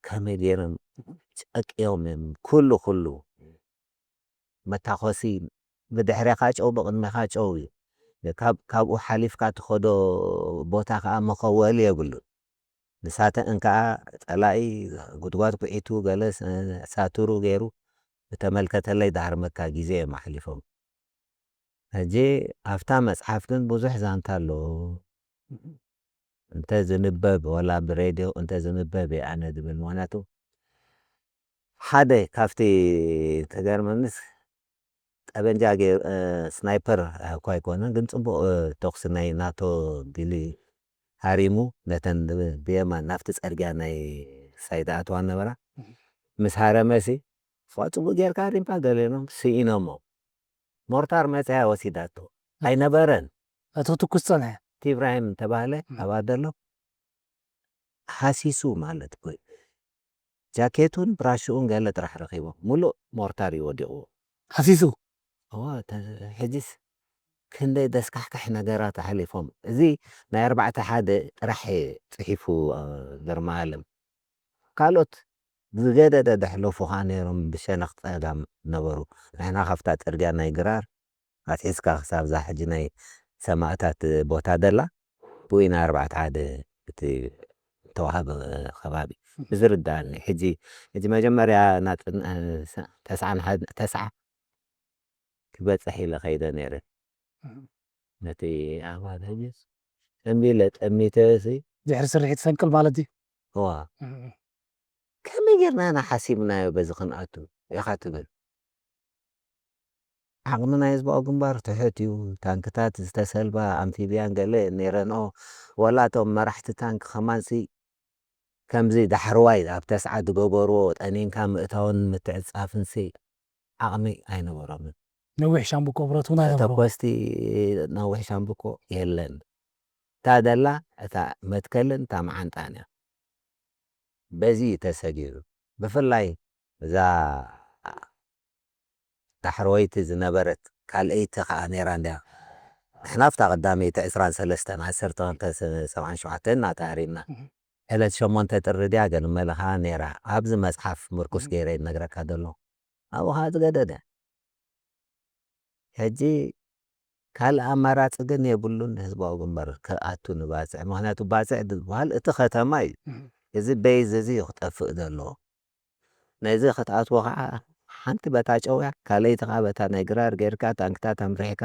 ከመይ ገይሮም ጨቅዮም እዮም። ኩሉ ኩሉ መታኾሲ ብድሕሬኻ ጨው ብቕድሜኻ ጨው እዩ። ካብ ካብኡ ሓሊፍካ ትኸዶ ቦታ ከዓ መኸወሊ የብሉን። ንሳተን ከዓ ጸላኢ ጉድጓድ ኩዒቱ ገለ ስ- ሳትሩ ገይሩ ብተመልከተለይ ዳርመካ ግዜ እዮም ኣሕሊፎም። ሕጂ ኣብታ መጽሓፍ ግን ብዙሕ ዛንታ ኣሎ። እንተ ዝንበብ ወላ ብሬድዮ እንተ ዝንበብ እየ ኣነ ዝብል። ምኽንያቱ ሓደ ካብቲ ተገርመንስ ጠበንጃ ገይሩ፣ እ፣ ስናይፐር እኳ ኣይኮነን፣ ግን ጽቡቕ፣ እ፣ ተኹሲ ናይ ናቶ ቢሊ ሃሪሙ ነተን ብየማን ናብቲ ጸርግያ ናይ ሳይዳ ኣትዋ ነበራ። ምስ ሃረመሲ፣ ጽቡቕ ጌርካ ሃሪምካ ገሌኖም ስኢኖሞ። ሞርታር መጽያ ወሲዳቶ። ኣይነበረን። እቶ ትኩስ ጸንሐ። እቲ ኢብራሂም ተባህለ እም። ኣብኣ ዘሎ ሃሲሱ ማለት እኮ እዩ። ጃኬቱን ብራሽኡን ገለ ጥራሕ ረኺቦም። ሙሉእ ሞርታር እዩ ወዲቑዎ። ሃሲሱ። እወ፣ ተ- ሕጂስ ክንደይ ደስካሕካሕ ነገራት ኣሕሊፎም። እዚ ናይ ኣርባዕተ ሓደ ጥራሕ እዩ ጽሒፉ፣ እ፣ ግርማ ኣለም። ካልኦት ዝገደደ ደሕለፉ ኸኣ ነይሮም ብሸነኽ ጸጋም ነበሩ። ንሕና ካብታ ጽርግያ ናይ ግራር ኣትሒዝካ ክሳብ እዛ ሕጂ ናይ ሰማእታት ቦታ ደላ፣ ብኡ ኢና ኣርባዕተ ሓደ እቲ ተዋህበ ከባቢ ብዝርዳእኒ። ሕጂ፣ ሕጂ መጀመርያ ናጽን-፣ እ፣ ሰ-፣ ተስዓን ሓደ፣ ተስዓ ክበጽሕ ኢለ ከይደ ነይረ። እህ። ነቲ ኣባል ሕጂስ ጠምቢለ ጠሚተ ሲ ድሕሪ ስርሒት ፈንቅል ማለት እዩ። እዋ። እህ። ከመይ ጌርና ኢና ሓሲብናዮ በዚ ክንኣቱ ኢኻ ትብል? ዓቕሚ ናይ ህዝባዊ ግንባር ትሑት እዩ። ታንክታት ዝተሰልባ ኣምፊብያን ገለ ነይረንኦ። ወላ እቶም መራሕቲ ታንክ ከማንሲ ከምዚ ዳሕረዋይ ኣብ ተስዓ ዝገበርዎ ጠኒንካ ምእታውን ምትዕጻፍንሲ ዓቕሚ ኣይነበሮምን። ነዊሕ ሻምብቆ ብረት እውን ኣይነበሮም። ተተኮስቲ ነዊሕ ሻምብቆ የለን። እታ ደላ እታ መትከልን እታ መዓንጣን እያ። በዚ እዩ ተሰጊሩ። ብፍላይ እዛ ዳሕረወይቲ ዝነበረት ካልኣይቲ ኸዓ ነይራ እንድያ። ንሕና ኣብታ ቀዳመይቲ ዕስራን ሰለስተን፣ ዓሰርተ ክልተ ሰብዓን ሸውዓተን እናተሃሪምና። እህ። ዕለት ሸሞንተ ጥሪ ድያ ገለ መለ ኸዓ ነይራ። ኣብዚ መጽሓፍ ምርኩስ እህ። ገይረ ይነግረካ ዘሎ። ኣብኡ ኸዓ ዝገደደ። ሕጂ ካልእ ኣማራጺ ግን የብሉን ንህዝባዊ ግንባር ክኣቱ ንባጽዕ። ምኽንያቱ ባጽዕ ዝበሃል እቲ ከተማ እዩ። እህ። እዚ ቤዝ እዚ እዩ ክጠፍእ ዘለዎ። ነዚ ክትኣትዎ ኸዓ ሓንቲ በታ ጨውያ፣ ካልኣይቲ ኸዓ በታ ናይ ግራር ጌርካ፣ ታንክታት ኣምሪሕካ፣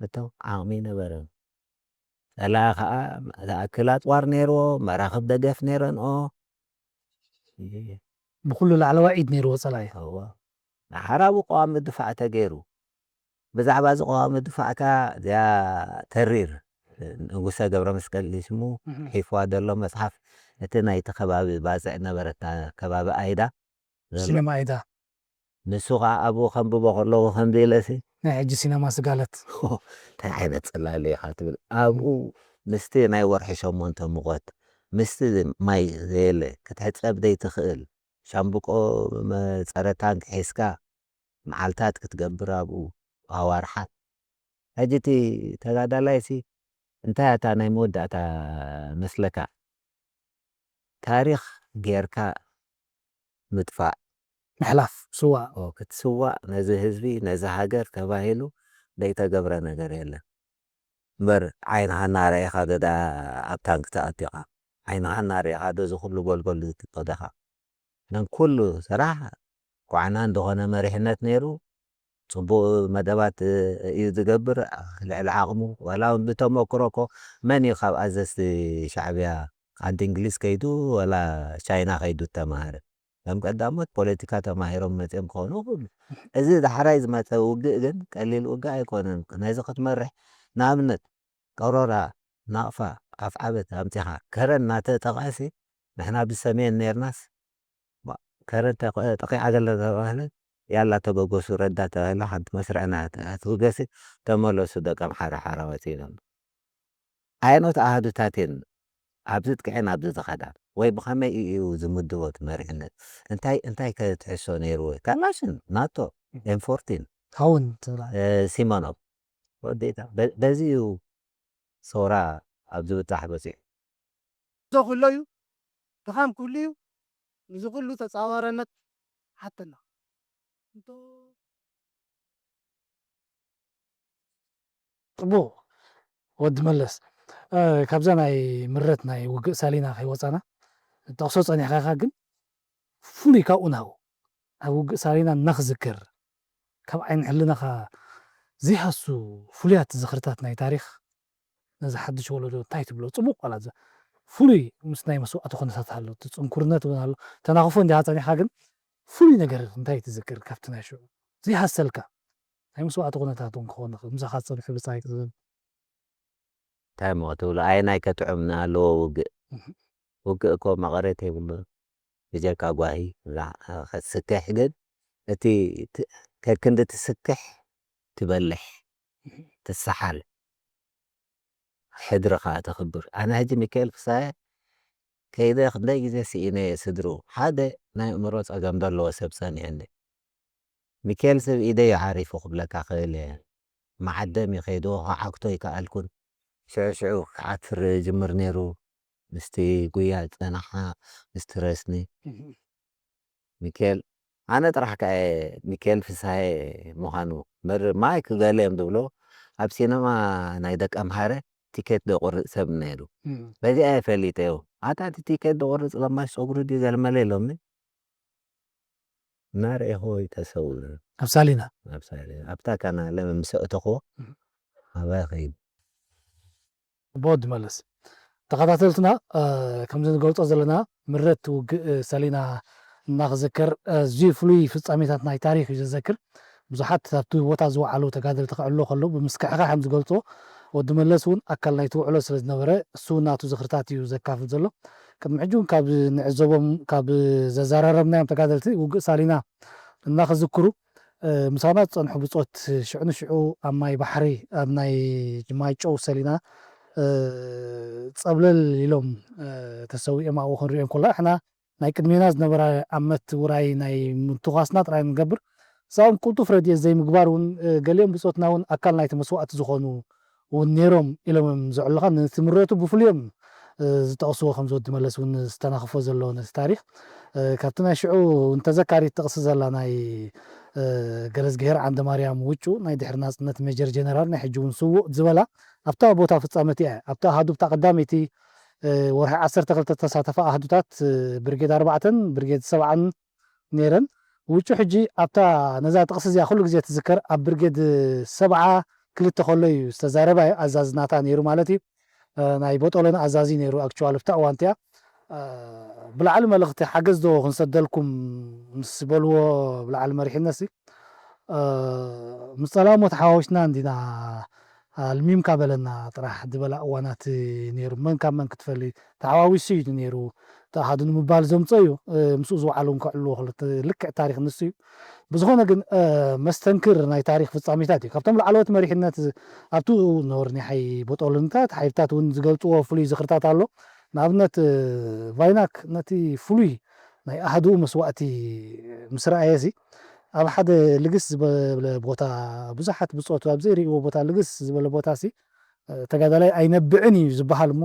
እቶ ዓቕሚ ነበረ። ጸላኢ ኸዓ ዝኣክል ኣጽዋር ነይርዎ፣ መራኽብ ደገፍ ነይረንኦ። ብኹሉ ላዕለዋይ ኢድ ነይርዎ ጸላኢ። እወ። ሓራቡ ቀዋሚ ድፋዕ ተገይሩ። ብዛዕባ እዚ ቀዋሚ ድፋዕ ከኣ እዚኣ ተሪር ንጉሰ ገብረ መስቀል እዩ ስሙ፣ እህ። ሒፍዋ ዘሎ መጽሓፍ፣ እቲ ናይቲ ከባቢ ባጽዕ ነበረታ ከባቢ ኣይዳ ዘሎ። ሲነማ ኣይዳ። ንሱ ኸዓ ኣብኡ ከንብቦ ከለኹ ከምዚ ኢለሲ፣ ናይ ሕጂ ሲነማ ስጋለት። እንታይ ዓይነት ጽላለ ኢኻ ትብል? ኣብኡ ምስቲ ናይ ወርሒ ሸሞንተ ሙቐት፣ ምስቲ ማይ ዘየለ፣ ክትሕጸብ ዘይትኽእል፣ ሻምብቆ መ-፣ ጸረ ታንክ ሒዝካ መዓልታት ክትገብር ኣብኡ ኣዋርሓት። ሕጂ እቲ ተጋዳላይሲ እንታይ እታ ናይ መወዳእታ መስለካ? ታሪኽ ጌርካ ምጥፋእ። ምሕላፍ፣ ስዋእ። ኦ፣ ክትስዋእ ነዚ ህዝቢ፣ ነዚ ሃገር ተባሂሉ ዘይተገብረ ነገር የለን። እምበር ዓይንኻ እናረኣኻ ዶ ደኣ ኣብ ታንክ ተኣቲኻ? ዓይንኻ እናረኣኻ ዶ እዚ ኩሉ ጎልጎል ዝትንከደኻ? ነን ኩሉ ስራሕ ኳዕናን ዝኾነ መሪሕነት ነይሩ፣ ጽቡቕ መደባት እዩ ዝገብር። ልዕሊ ዓቕሙ ዋላ እውን ብተመክሮ እኮ መን እዩ ካብ ኣዘዝቲ ሻዕብያ ዓዲ እንግሊዝ ከይዱ ዋላ ቻይና ከይዱ ተማሃረ? ከም ቀዳሞት ፖለቲካ ተማሂሮም መጺኦም ክኾኑ ይኽእሉ። እዚ ዳሕራይ ዝመጸ ውግእ ግን ቀሊል ውግእ ኣይኮነን። ነዚ ክትመርሕ ንኣብነት ቀሮራ፣ ናቕፋ፣ ኣፍዓበት ኣምጺኻ ከረን እናተጠቕዐሲ ንሕና ብሰሜን ኔርናስ ባ- ከረን ተኸ- ጠቒዓ ገለ ተባህለ ያላ ተበገሱ ረዳ ተባሂላ ሓንቲ መስርዕና ትውገሲ ተመለሱ ደቀም ሓራ ሓራወት ኢሎም። ኣየኖት ኣሃዱታት እየን ኣብዚ ጥቅዐን ኣብዚ ዝኸዳ ወይ ብኸመይ እዩ ዝምድቦ እቲ መሪሕነት? እንታይ እንታይ ከትሕሶ ነይርዎ? ካላሽን፣ ናቶ፣ ኤም ፎርቲን፣ ሃውን ትብላ እ፣ ሲሞኖቭ ወዴታ በ- በዚ እዩ ሰውራ ኣብ ዝብጣሕ በፂሑ። ኩሎ እዩ ድኻም ኩሉ እዩ። ንዚ ኩሉ ተፃዋረነት ሓተና እንቶ ጽቡቕ ወዲ መለስ፣ እ፣ ካብዛ ናይ ምረት ናይ ውግእ ሳሊና ከይወጻና ጠቕሶ ጸኒሕካ ኢኻ፣ ግን ፍሉይ ካብኡ ናብኡ ኣብ ውግእ ሳሊና እናኽዝክር ካብ ዓይኒ ሕልናኻ ዘይሃሱ ፍሉያት ዝኽርታት ናይ ታሪኽ ነዚ ሓድሽ ወለዶ እንታይ ትብሎ? ጽቡቕ ዋላ ዘ- ፍሉይ ምስ ናይ መስዋእቲ ኩነታት ኣሎ፣ እቲ ጽንኩርነት እውን ኣሎ፣ ተናኽፎ እንዲኻ ጸኒሕካ፣ ግን ፍሉይ ነገር እንታይ ትዝክር ካብቲ ናይ ሽዑ ዘይሃሰልካ? ናይ መስዋእቲ ኩነታት እውን ክኸውን ይኽእል፣ ምሳኻ ዝጸንሑ ብጻይ ዝብል እንታይ እሞ ክትብሎ ኣየናይ ከጥዑም ኣለዎ ውግእ? ውግእ እኮ መቐረት የብሉ። ብጀካ ጓሂ ክትስክሕ ግን እቲ ከክንዲ ትስክሕ ትበልሕ ትሰሓል ሕድሪ ከዓ ተኽብር። ኣነ ሕጂ ሚካኤል ፍሳየ ከይደ ክንደይ ግዜ ስኢነ እየ ስድርኡ። ሓደ ናይ ኣእምሮ ፀገም ዘለዎ ሰብ ፀኒሕኒ። ሚካኤል ሰብ ኢደይ ዓሪፉ ክብለካ ክእል እየ። መዓደም እዩ ከይድዎ ክዓግቶ ኣይከኣልኩን። ሽዑ ሽዑ ክዓትር ጅምር ነይሩ። ምስቲ ጉያ ዝፀናሓ ምስቲ ረስኒ ሚካኤል ኣነ ጥራሕ ከ ሚካኤል ፍስሃየ ምዃኑ ምር ማይክ ገለ እዮም ዝብሎ ኣብ ሲነማ ናይ ደቂ ኣምሃረ ቲኬት ዘቑርፅ ሰብ ነይሩ በዚኣ እየ ፈሊጠዮ ኣታ እቲ ቲኬት ዘቑርፅ ለማሽ ፀጉሪ ድዩ ዘልመለ ኢሎምኒ እናርኤኹ ይተሰውእ ኣብ ሳሊና ኣብታ ካናለ ምስ ኣእተኽዎ ኣባይ ኸይዱ ቦድ መለስ ተኸታተልትና ከምዚ ንገልጾ ዘለና ምረት ውግእ ሰሊና እናክዝክር እዚ ፍሉይ ፍጻሜታት ናይ ታሪክ እዩ ዘዘክር ብዙሓት ኣብቲ ቦታ ዝወዓሉ ተጋደልቲ ክዕሎ ከለዉ ብምስክሕካ ከም ዝገልጾ ወዲ መለስ እውን ኣካል ናይቲ ውዕሎ ስለ ዝነበረ እሱ ናቱ ዝኽርታት እዩ ዘካፍል ዘሎ ቅድሚ ሕጂ እውን ካብ ንዕዘቦም ካብ ዘዘራረብናዮም ተጋደልቲ ውግእ ሳሊና እናክዝክሩ ምሳና ዝፀንሑ ብፆት ሽዑ ንሽዑ ኣብ ማይ ባሕሪ ኣብ ናይ ማይ ጨው ሰሊና ፀብለል ኢሎም ተሰዊኦም ኣብኡ ክንሪኦም ከሎ ሕና ናይ ቅድሜና ዝነበረ ኣመት ውራይ ናይ ምትኳስና ጥራይ ንገብር እሳኦም ቅልጡፍ ረድኤት ዘይምግባር እውን ገሊኦም ብፆትና እውን ኣካል ናይቲ መስዋእቲ ዝኾኑ እውን ነይሮም ኢሎም እዮም ዘዕሉኻ ነቲ ምረቱ ብፍሉዮም ዝጠቕስዎ ከም ዝወዲ መለስ እውን ዝተናኽፎ ዘሎ ነቲ ታሪክ ካብቲ ናይ ሽዑ እንተዘካሪት ጥቕሲ ዘላ ናይ ገረዝግሄር ዓንደ ማርያም ውጩ ናይ ድሕሪ ናፅነት ሜጀር ጀነራል ናይ ሕጂ እውን ስዉእ ዝበላ ኣብታ ቦታ ፍፃመት እያ ኣብታ ኣሃዱ ብታ ቀዳመይቲ ወርሒ ዓሰርተ ክልተ ተሳተፋ ኣሃዱታት ብርጌድ ኣርባዕተን ብርጌድ ሰብዓን ነይረን ውጩ ሕጂ ኣብታ ነዛ ጥቕሲ እዚኣ ኩሉ ግዜ ትዝከር ኣብ ብርጌድ ሰብዓ ክልተ ከሎ እዩ ዝተዛረባ እዩ ኣዛዝናታ ነይሩ ማለት እዩ ናይ ቦጦሎን ኣዛዚ ነይሩ ኣክቹዋል ብታ እዋን እቲኣ ብላዕሊ መልእኽቲ ሓገዝ ዶ ክንሰደልኩም ምስ በልዎ ብላዕሊ መሪሕነት ሲ ምስ ጸላሞ ተሓዋዊስና እንዲና ኣልሚምካ በለና ጥራሕ ዝበላ እዋናት ነይሩ መን ካብ መን ክትፈሊ ተሓዋዊሱ እዩ ነይሩ ተኣሃዱ ንምባል ዘምፀ እዩ ምስኡ ዝወዓሉ እንከዕልዎ ልክዕ ታሪክ ንሱ እዩ ብዝኾነ ግን መስተንክር ናይ ታሪክ ፍጻሜታት እዩ ካብቶም ላዕለዎት መሪሕነት ኣብቲ ነበሩ ናይ ሓይ ቦጦልንታት ሓይልታት እውን ዝገልፅዎ ፍሉይ ዝኽርታት ኣሎ ንኣብነት ቫይናክ ነቲ ፍሉይ ናይ ኣህድኡ መስዋእቲ ምስ ረኣየሲ ኣብ ሓደ ልግስ ዝበለ ቦታ ብዙሓት ብፆቱ ኣብ ዘይርእይዎ ቦታ ልግስ ዝበለ ቦታ ሲ ተጋዳላይ ኣይነብዕን እዩ ዝበሃል እሞ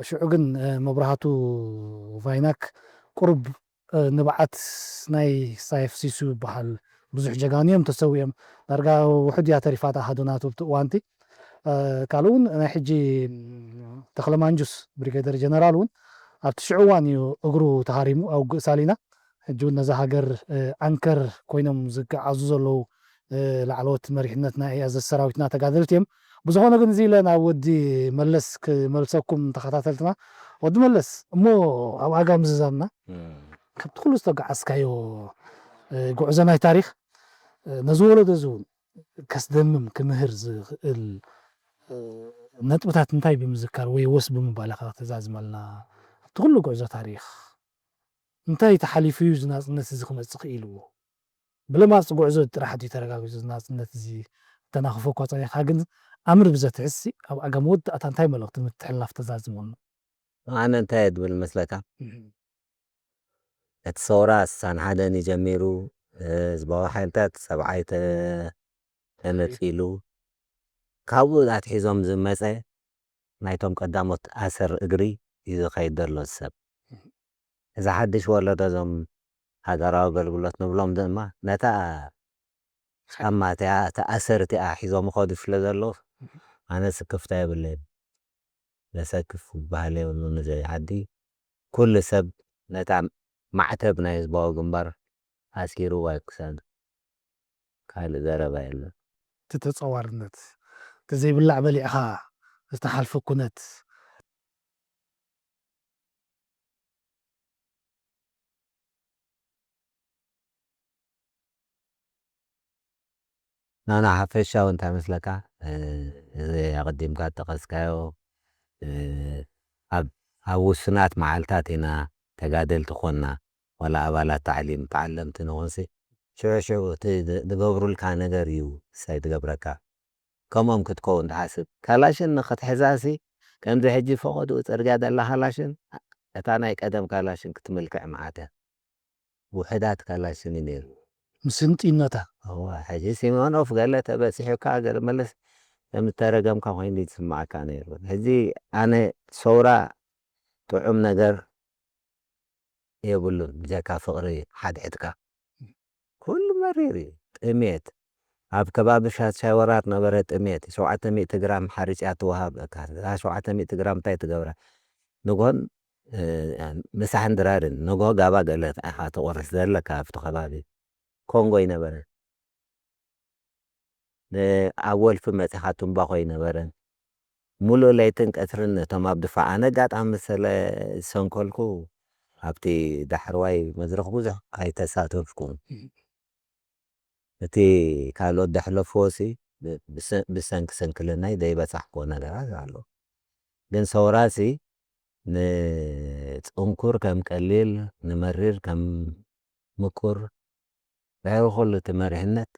ሽዑ ግን መብራህቱ ቫይናክ ቁሩብ ንብዓት ናይ ሳየፍሲሱ ይበሃል ብዙሕ ጀጋኑ እዮም ተሰዊኦም ዳርጋ ውሕድ እያ ተሪፋ ተኣሃዶ ናቱ ኣብቲ እዋንቲ ካልእ እውን ናይ ሕጂ ተኽለማንጁስ ብሪጌደር ጀነራል እውን ኣብቲ ሽዑ እዋን እዩ እግሩ ተሃሪሙ ኣብ ውግእ ሳሊና ሕጂ እውን ነዛ ሃገር፣ እ፣ ዓንከር ኮይኖም ዝገዓዙ ዘለዉ፣ እ፣ ላዕለዎት መሪሕነት ናይ ኣዘዝ ሰራዊትና ተጋደልቲ እዮም። ብዝኾነ ግን፣ እዚ ኢለ ናብ ወዲ መለስ ክመልሰኩም፣ ተኸታተልትና። ወዲ መለስ፣ እሞ ኣብ ኣጋ ምዝዛምና፣ እም። ካብቲ ኩሉ ዝተጓዓዝካዮ፣ እ፣ ጉዕዞ ናይ ታሪኽ፣ እ፣ ነዚ ወለዶ እዚ እውን ከስደምም፣ ክምህር ዝኽእል፣ እ፣ ነጥብታት እንታይ ብምዝካር ወይ ወስ ብምባል ኢኻ ከተዛዝመልና? ኣብቲ ኩሉ ጉዕዞ ታሪኽ እንታይ ተሓሊፉ እዩ እዚ ናጽነት እዚ ክመጽእ ክኢልዎ? ብለማጽ ጉዕዞ ጥራሕ ድዩ ተረጋጊጹ እዚ ናጽነት እዚ? ተናኽፎ እኳ ጸኒሕካ፣ ግን ኣምር ብዘትሕዝሲ ኣብ ኣጋ መወዳእታ እንታይ መልእኽቲ ምትሕልላፍ ተዛዝመሉ? ኣነ እንታይ እየ ዝብል መስለካ? እህ። እቲ ሰውራ ስሳን ሓደን እዩ ጀሚሩ፣ እ፣ ህዝባዊ ሓይልታት ሰብዓይ ተ-፣ ተመጺሉ። ካብኡ ኣትሒዞም ዝመጸ ናይቶም ቀዳሞት ኣሰር እግሪ እዩ ዝኸይድ ዘሎ ሰብ። እዚ ሓድሽ ወለዶ፣ እዞም ሃገራዊ ኣገልግሎት ንብሎም ድማ፣ ነታ ጫማ እቲኣ፣ እታ ኣሰር እቲኣ ሒዞም ይኸዱ ስለ ዘለዉ፣ ኣነ ስክፍታ የብለይን። ዘሰክፍ ባህሊ የብሉን እዚ ዓዲ። ኩሉ ሰብ ነታ ማዕተብ ናይ ህዝባዊ ግንባር ኣሲርዋ እዩ ክሳዱ። ካልእ ዘረባ የለን። እቲ ተጸዋርነት፣ እቲ ዘይብላዕ በሊዕኻ ዝተሓልፈ ኩነት፣ ናና ሓፈሻዊ እንታይ መስለካ? እ፣ እዚ ኣቐዲምካ እጠቐስካዮ፣ እ፣ ኣብ፣ ኣብ ውሱናት መዓልታት ኢና ተጋደልቲ ኾንና፣ ዋላ ኣባላት ታዕሊም፣ ተዓለምቲ ንኹንሲ፣ ሽዑ ሽዑ እቲ ዝ-፣ ዝገብሩልካ ነገር እዩ ሳይ ዝገብረካ። ከምኦም ክትከውን ትሓስብ። ካላሽን ንኽትሕዛሲ፣ ከምዚ ሕጂ ፈቐድኡ ጽርግያ ዘላ ካላሽን፣ እታ ናይ ቀደም ካላሽን ክትምልክዕ መዓት እያ። ውሑዳት ካላሽን እዩ ነይሩ። ምስንጢነታ። እወ፣ ሕጂ ሲሞኖፍ ገለ ተበጺሑካ፣ ገለ መለስ ከም ዝተረገምካ ኮይኑ ይስምዓካ ነይሩ። ሕጂ ኣነ ሰውራ ጥዑም ነገር የብሉን፣ ብጀካ ፍቕሪ ሓድሕድካ። ኩሉ መሪር እዩ። ጥሜት። ኣብ ከባቢ ሻድሻይ ወራር ነበረ ጥሜት። ሸውዓተ ሚእቲ ግራም ሓርጭ እያ ትወሃብ። እካ፣ እዛ ሸውዓተ ሚእቲ ግራም እንታይ ትገብራ? ንግሆን፣ እ፣ ምሳሕን ድራርን። ንግሆ ጋባ ገለ ኢኻ ትቆርስ ዘለካ ኣብቲ ከባቢ። ኮንጎ ይነበረ። ን-፣ ኣብ ወልፊ መጺኻ ትንባኾ ኣይነበረን። ሙሉእ ለይትን ቀትርን ነቶም ኣብ ድፋዕ፣ ኣነ ኣጋጣሚ ስለ ዝሰንከልኩ ኣብቲ ዳሕረዋይ መድረኽ ብዙሕ ኣይተሳተፍኩን። እም። እቲ ካልኦት ዘሕለፍዎሲ ብ-፣ ብሰ-፣ ብሰንኪ ስንክልናይ ዘይበጻሕክዎ ነገራት ኣሎ። ግን ሰውራሲ ንጽንኩር ከም ቀሊል፣ ንመሪር ከም ምቁር፣ ድሕሪ ኩሉ እቲ መሪሕነት፣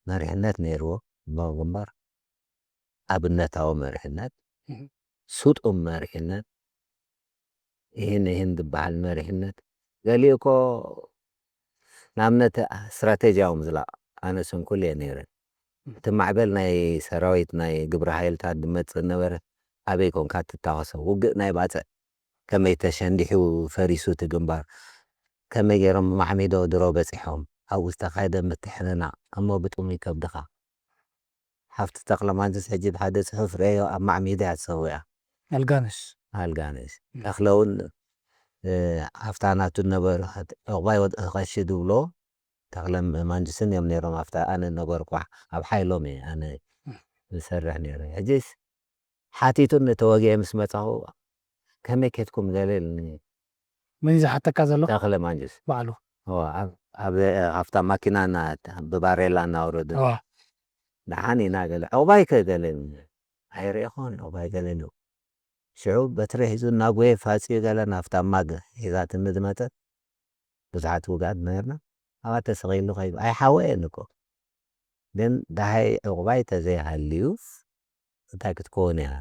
መሪሕነት ነይርዎ፣ ህዝባዊ ግንባር። ኣብነታዊ መሪሕነት፣ እህ። ስጡም መሪሕነት፣ ይህን ይህን ዝበሃል መሪሕነት። ገሊኡ እኮ ንኣብነት ስትራቴጂያዊ ምዝላቕ፣ ኣነ ስንኩል እየ ነይረ። እቲ ማዕበል ናይ ሰራዊት፣ ናይ ግብረ ሓይልታት ዝመጽእ ነበረ፣ ኣበይ ኮንካ ትታኸሶ? ውግእ ናይ ባጽዕ፣ ከመይ ተሸንዲሑ ፈሪሱ እቲ ግንባር? ከመይ ገይሮም ማዕሚዶ ድሮ በጺሖም? ኣብኡ ዝተኻየደ ምትሕንናቕ እሞ ብጥሙይ ከብድኻ። ሓፍቲ ተኽለማንጆስ ሕጂ ብሓደ ጽሑፍ ርእዮ ኣብ ማዕሚዳ እያ ተሰዊኣ። ኣልጋነሽ። ኣልጋነሽ። እም። ተኽለ እውን፣ እ፣ ኣብታ ናቱ ነበሩ፣ ዕቑባይ ወድ-፣ ቀሺ ዝብሎ፣ ተኽለ ማንጆስን እዮም ነይሮም፣ ኣብታ ኣነ ነበርኩ፣ ኣብ ሓይሎም እየ ኣነ እም። ዝሰርሕ ነይረ። ሕጂስ ሓቲቱኒ ተወጊአ ምስ መጻኹ፣ ከመይ ኬድኩም ገለ ኢሉኒ። መን እዩ ዝሓተካ ዘሎ? ተኽለ ማንጁስ። ባዕሉ። እዋ፣ ኣብ፣ ኣብ፣ ኣብታ ማኪና እና-፣ ብባሬላ እናወረዱ። እዋ። ደሓን ኢና ገለ። ዕቑባይ ከ ገለ ኢሉኒ። ኣይርእኹን ዕቑባይ ገለ ኢሉ። ሽዑ በትሪ ሒዙ እናጎየ ፋጽዩ ገለ ናብታ ማግ ሒዛትኒ ዝመጸት። ብዙሓት ውግኣት ነርና። ኣብኣ ተሰቒሉ ከይዱ። ኣይሓወየን እኮ። ግን ደሃይ ዕቑባይ ተዘይሃልዩ እንታይ ክትከውን እያ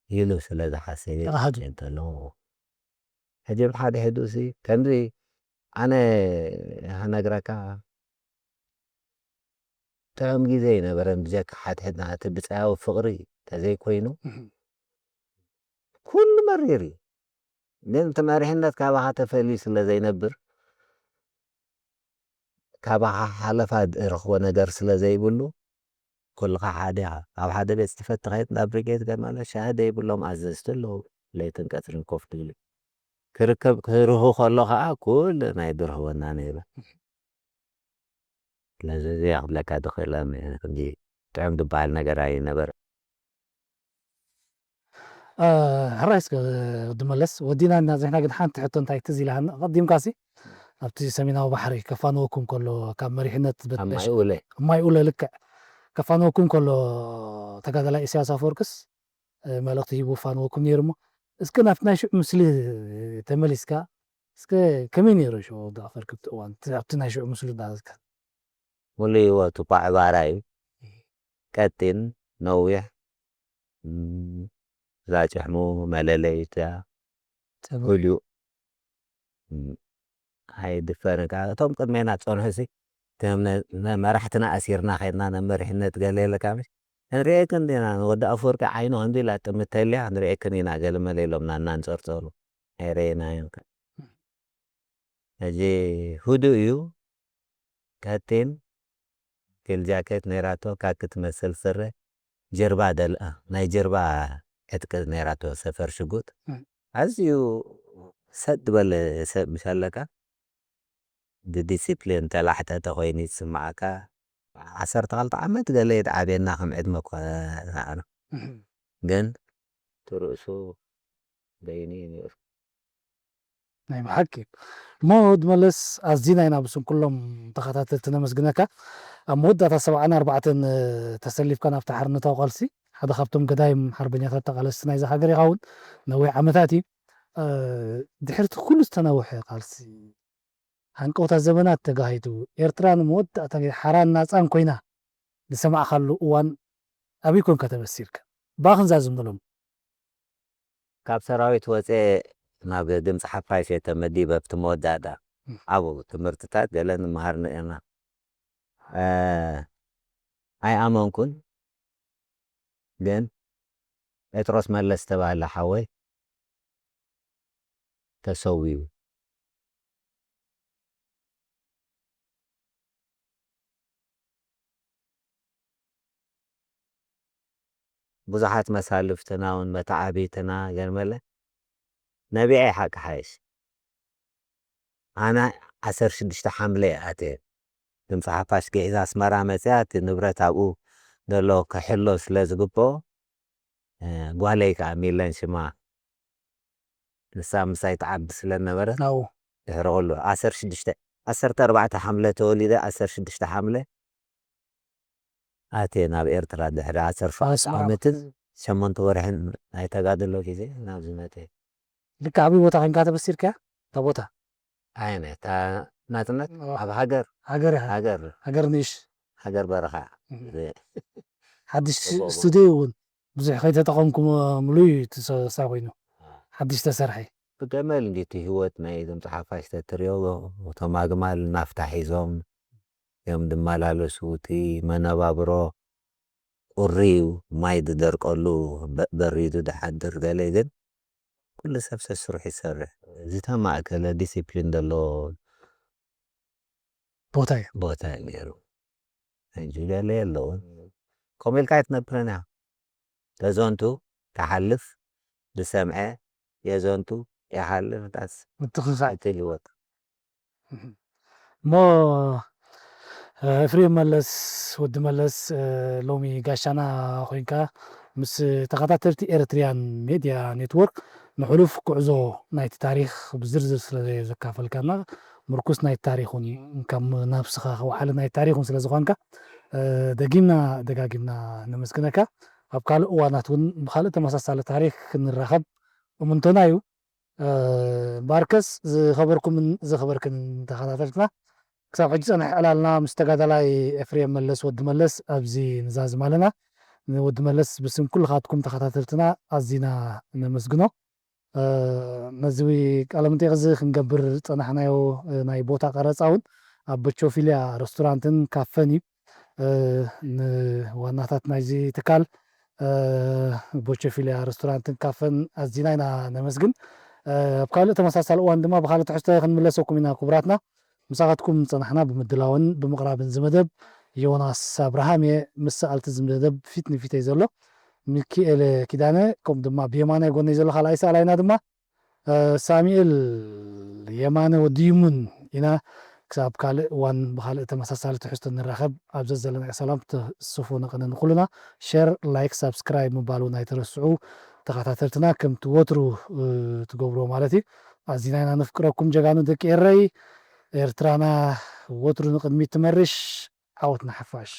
ኢሉ ስለ ዝሓሰበ ተዋህዶ። እንተሎ። ሕጂ ብሓድሕዱሲ ከምዚ ኣነ ክነግረካ ጥዑም ግዜ ኣይነበረን ብጀካ ሓድሕድና እቲ ብጻያዊ ፍቕሪ ተዘይኮይኑ እህ። ኩሉ መሪር እዩ። ግን እቲ መሪሕነት ካባኻ ተፈልዩ ስለ ዘይነብር፣ ካባኻ ሓለፋ ዝረኽቦ ነገር ስለ ዘይብሉ፣ ኩልኻ ሓደ ኢኻ። ኣብ ሓደ ቤት ጽሕፈት ትኸይድ፣ ናብ ብሪጌድ ገማነ ሻሂ ዘይብሎም ኣዘዝቲ ኣለዉ። ለይትን ቀትርን ኮፍ ትብሉ። ክርከብ፣ ክርሁ ከሎ ኸዓ ኩሉ ናይ ድርህወና ነይሩ። ስለዚ እዚኣ ክብለካ ዝኽእል ኣብ ክንዲ ጥዑም ዝበሃል ነገር ኣይነበረ። ሕራይ እስከ ወዲ መለስ ወዲና እና ዝሕና ግን ሓንቲ ሕቶ እንታይ ትዝ ኢላሃኒ ቀዲምካሲ ኣብቲ ሰሜናዊ ባሕሪ ከፋንወኩም ከሎ ካብ መሪሕነት ኣብ ማይ ኡለ ማይ ኡለ ልክዕ ከፋንወኩም ከሎ ተጋዳላይ ኢሳያስ ኣፈወርቅስ መልእኽቲ ሂቡ ፋንወኩም ነይሩ እሞ እስከ ናብቲ ናይ ሽዑ ምስሊ ተመሊስካ እስከ ከመይ ነይሩ ሽዑ ዳፈር ክብቲ እዋን ኣብቲ ናይ ሽዑ ምስሉ ዳዝካ ሙሉ ህይወቱ ኳዕባራ እዩ። ቀጢን፣ ነዊሕ፣ እዛ ጭሕሙ መለለይታ፣ ህሉእ፣ ኣይድፈርን ከኣ። እቶም ቅድሜና ዝጸንሑሲ፣ እቶም መራሕትና ኣሲርና ኸድና፣ ናብ መሪሕነት ገለ የለካ ምሽ? ንርእየክን ዲና፣ ንወዲ ኣፈወርቂ ዓይኑ ከምዚ ኢላ ጥምት ተልያ፣ ንርእየክን ኢና፣ ገለ መለ ኢሎምና እናንጸርጸሩ። ኣይረኣናዮን ከ። ሕጂ ህዱእ እዩ። ቀጢን ፊል ጃኬት ነይራቶ፣ ካኪ ትመስል ስረ፣ ጀርባ ደልኣ፣ ናይ ጀርባ ዕጥቂ ነይራቶ፣ ሰፈር ሽጉጥ። ኣዝዩ ሰጥ ዝበለ ሰብ ምሽ ኣለካ፣ ብዲሲፕሊን ተላሕጠጠ ኮይኑ ይስምዓካ። ዓሰርተ ክልተ ዓመት ገለ ይድዓብየና ከም ዕድመ እኳ ንዓና። ግን እቲ ርእሱ በይኑ እዩ ነይሩ። ናይ ብሓቂ እሞ ወዲ መለስ ኣዚና ኢና ብስም ኩሎም ተኸታተልቲ ነመስግነካ ኣብ መወዳእታ ሰብዓን ኣርባዕተን ተሰሊፍካ ናብቲ ሓርነታዊ ቃልሲ ሓደ ካብቶም ገዳይም ሓርበኛታት ተቓለስቲ ናይዚ ሃገር ኢኻ እውን ነዊሕ ዓመታት እዩ ድሕርቲ ኩሉ ዝተነውሐ ቃልሲ ሃንቀውታ ዘበናት ተጋሂዱ ኤርትራ ንመወዳእታ ሓራን ናፃን ኮይና ዝሰማዕካሉ እዋን ኣበይ ኮንካ ተበሲርካ ብኣኽንዛ ዝምሎም ካብ ሰራዊት ወፀ ናብ ድምፂ ሓፋሽ እየ ተመዲበ ኣብቲ መወዳእታ ኣብኡ ትምህርትታት ገለ ንምሃር ነርና ኣይኣመንኩን ግን ጴጥሮስ መለስ ዝተባህለ ሓወይ ተሰዊኡ ብዙሓት መሳልፍትና እውን መተዓቢትና ገርመለ ነቢዐ ሓቂ ሓይሽ ኣነ ዓሰርተ ሽዱሽተ ሓምለ ኣትየ ድምፂ ሓፋሽ ግዒዛ ኣስመራ መፅያ እቲ ንብረት ኣብኡ ዘሎ ክሕሎ ስለ ዝግብኦ ጓለይ ከዓ ሚለን ሽማ ንሳ ምሳይ ትዓቢ ስለ ነበረት ድሕሪ ኩሉ ዓሰርተ ሽዱሽተ ዓሰርተ ኣርባዕተ ሓምለ ተወሊደ ዓሰርተ ሽዱሽተ ሓምለ ኣትየ ናብ ኤርትራ ድሕሪ ዓሰርተ ዓመትን ሸሞንተ ወርሕን ናይ ተጋድሎ ግዜ ናብዚ መተ ልክዕ ኣበይ ቦታ ኮይንካ ተበሲርካ እታ ቦታ ኣየነ እታ ናጽነት ኣብ ሃገር ሃገር ኢኻ ሃገር ሃገር ንእሽ ሃገር በረኻ ሓድሽ ስቱዲዮ እውን ብዙሕ ከይተጠቐምኩሞ ምሉእ እዩ እቲ ሳ ኮይኑ ሓድሽ ተሰርሐ ብገመል እንዲ እቲ ህይወት ናይ እዞም ጸሓፋሽ ተትሪኦ እቶም ኣግማል ናፍታ ሒዞም እዮም ዝመላለሱ እቲ መነባብሮ ቁሪ እዩ ማይ ዝደርቀሉ በሪዱ ዝሓድር ገለ ግን ኩሉ ሰብ ሰስርሑ ይሰርሕ ዝተማእከለ ዲሲፕሊን ዘለዎ ቦታ እዩ ቦታ እዩ ነይሩ ሕጂ ገለ የለውን ከምኡ ኢልካ ኣይትነብርን እያ ተዘንቱ ትሓልፍ ዝሰምዐ የዘንቱ ይሓልፍ ዳስ ምትኽኻእ እቲ ህይወት እሞ ኤፍሬም መለስ ወዲ መለስ ሎሚ ጋሻና ኮይንካ ምስ ተኸታተልቲ ኤርትሪያን ሜድያ ኔትወርክ ንሕሉፍ ጉዕዞ ናይቲ ታሪኽ ብዝርዝር ስለ ዘካፈልካና ምርኩስ ናይ ታሪኽ እውን እዩ ከም ናብስኻ ከውዓለ ናይ ታሪኽ እውን ስለ ዝኾንካ ደጊምና ደጋጊምና ነመስግነካ ኣብ ካልእ እዋናት እውን ብካልእ ተመሳሳሊ ታሪኽ ክንራኸብ እምንቶና እዩ ባርከስ ዝኸበርኩምን ዝኸበርክን ተኸታተልትና ክሳብ ሕጂ ፀንሕ ዕላልና ምስ ተጋዳላይ ኤፍሬም መለስ ወዲ መለስ ኣብዚ ንዛዝም ኣለና ንወዲ መለስ ብስም ኩልኻትኩም ተኸታተልትና ኣዚና ነመስግኖ ነዚ ቃለ መጠይቅ እዚ ክንገብር ዝፀናሕናዮ ናይ ቦታ ቀረፃ እውን ኣብ በቾፊልያ ረስቶራንትን ካፈን እዩ ንዋናታት ናይዚ ትካል ቦቸፊልያ ረስቶራንትን ካፈን ኣዚና ኢና ነመስግን ኣብ ካልእ ተመሳሳሊ እዋን ድማ ብካልእ ትሕዝቶ ክንምለሰኩም ኢና ክቡራትና ምሳኻትኩም ዝፀናሕና ብምድላውን ብምቕራብን ዝመደብ ዮናስ ኣብርሃም እየ ምስ ሰኣልቲ ዝመደብ ፊት ንፊተይ ዘሎ ሚኪኤል ኪዳነ ከምኡ ድማ ብየማናይ ጎነይ ዘሎ ካልኣይ ሰኣላይና ድማ ሳሚኤል የማነ ወዲ ይሙን ኢና። ክሳብ ካልእ እዋን ብኻልእ ተመሳሳሊ ትሕዝቶ ንራኸብ። ኣብ ዘዘለናዮ ሰላም ተስፉ ንቕነ ንኹልና። ሸር፣ ላይክ፣ ሳብስክራይብ ምባል እውን ኣይትረስዑ። ተኸታተልትና ከምቲ ወትሩ ትገብርዎ ማለት እዩ። ኣዚና ኢና ነፍቅረኩም ጀጋኑ ደቂ ኤረይ። ኤርትራና ወትሩ ንቕድሚት ትመርሽ። ዓወት ንሓፋሽ።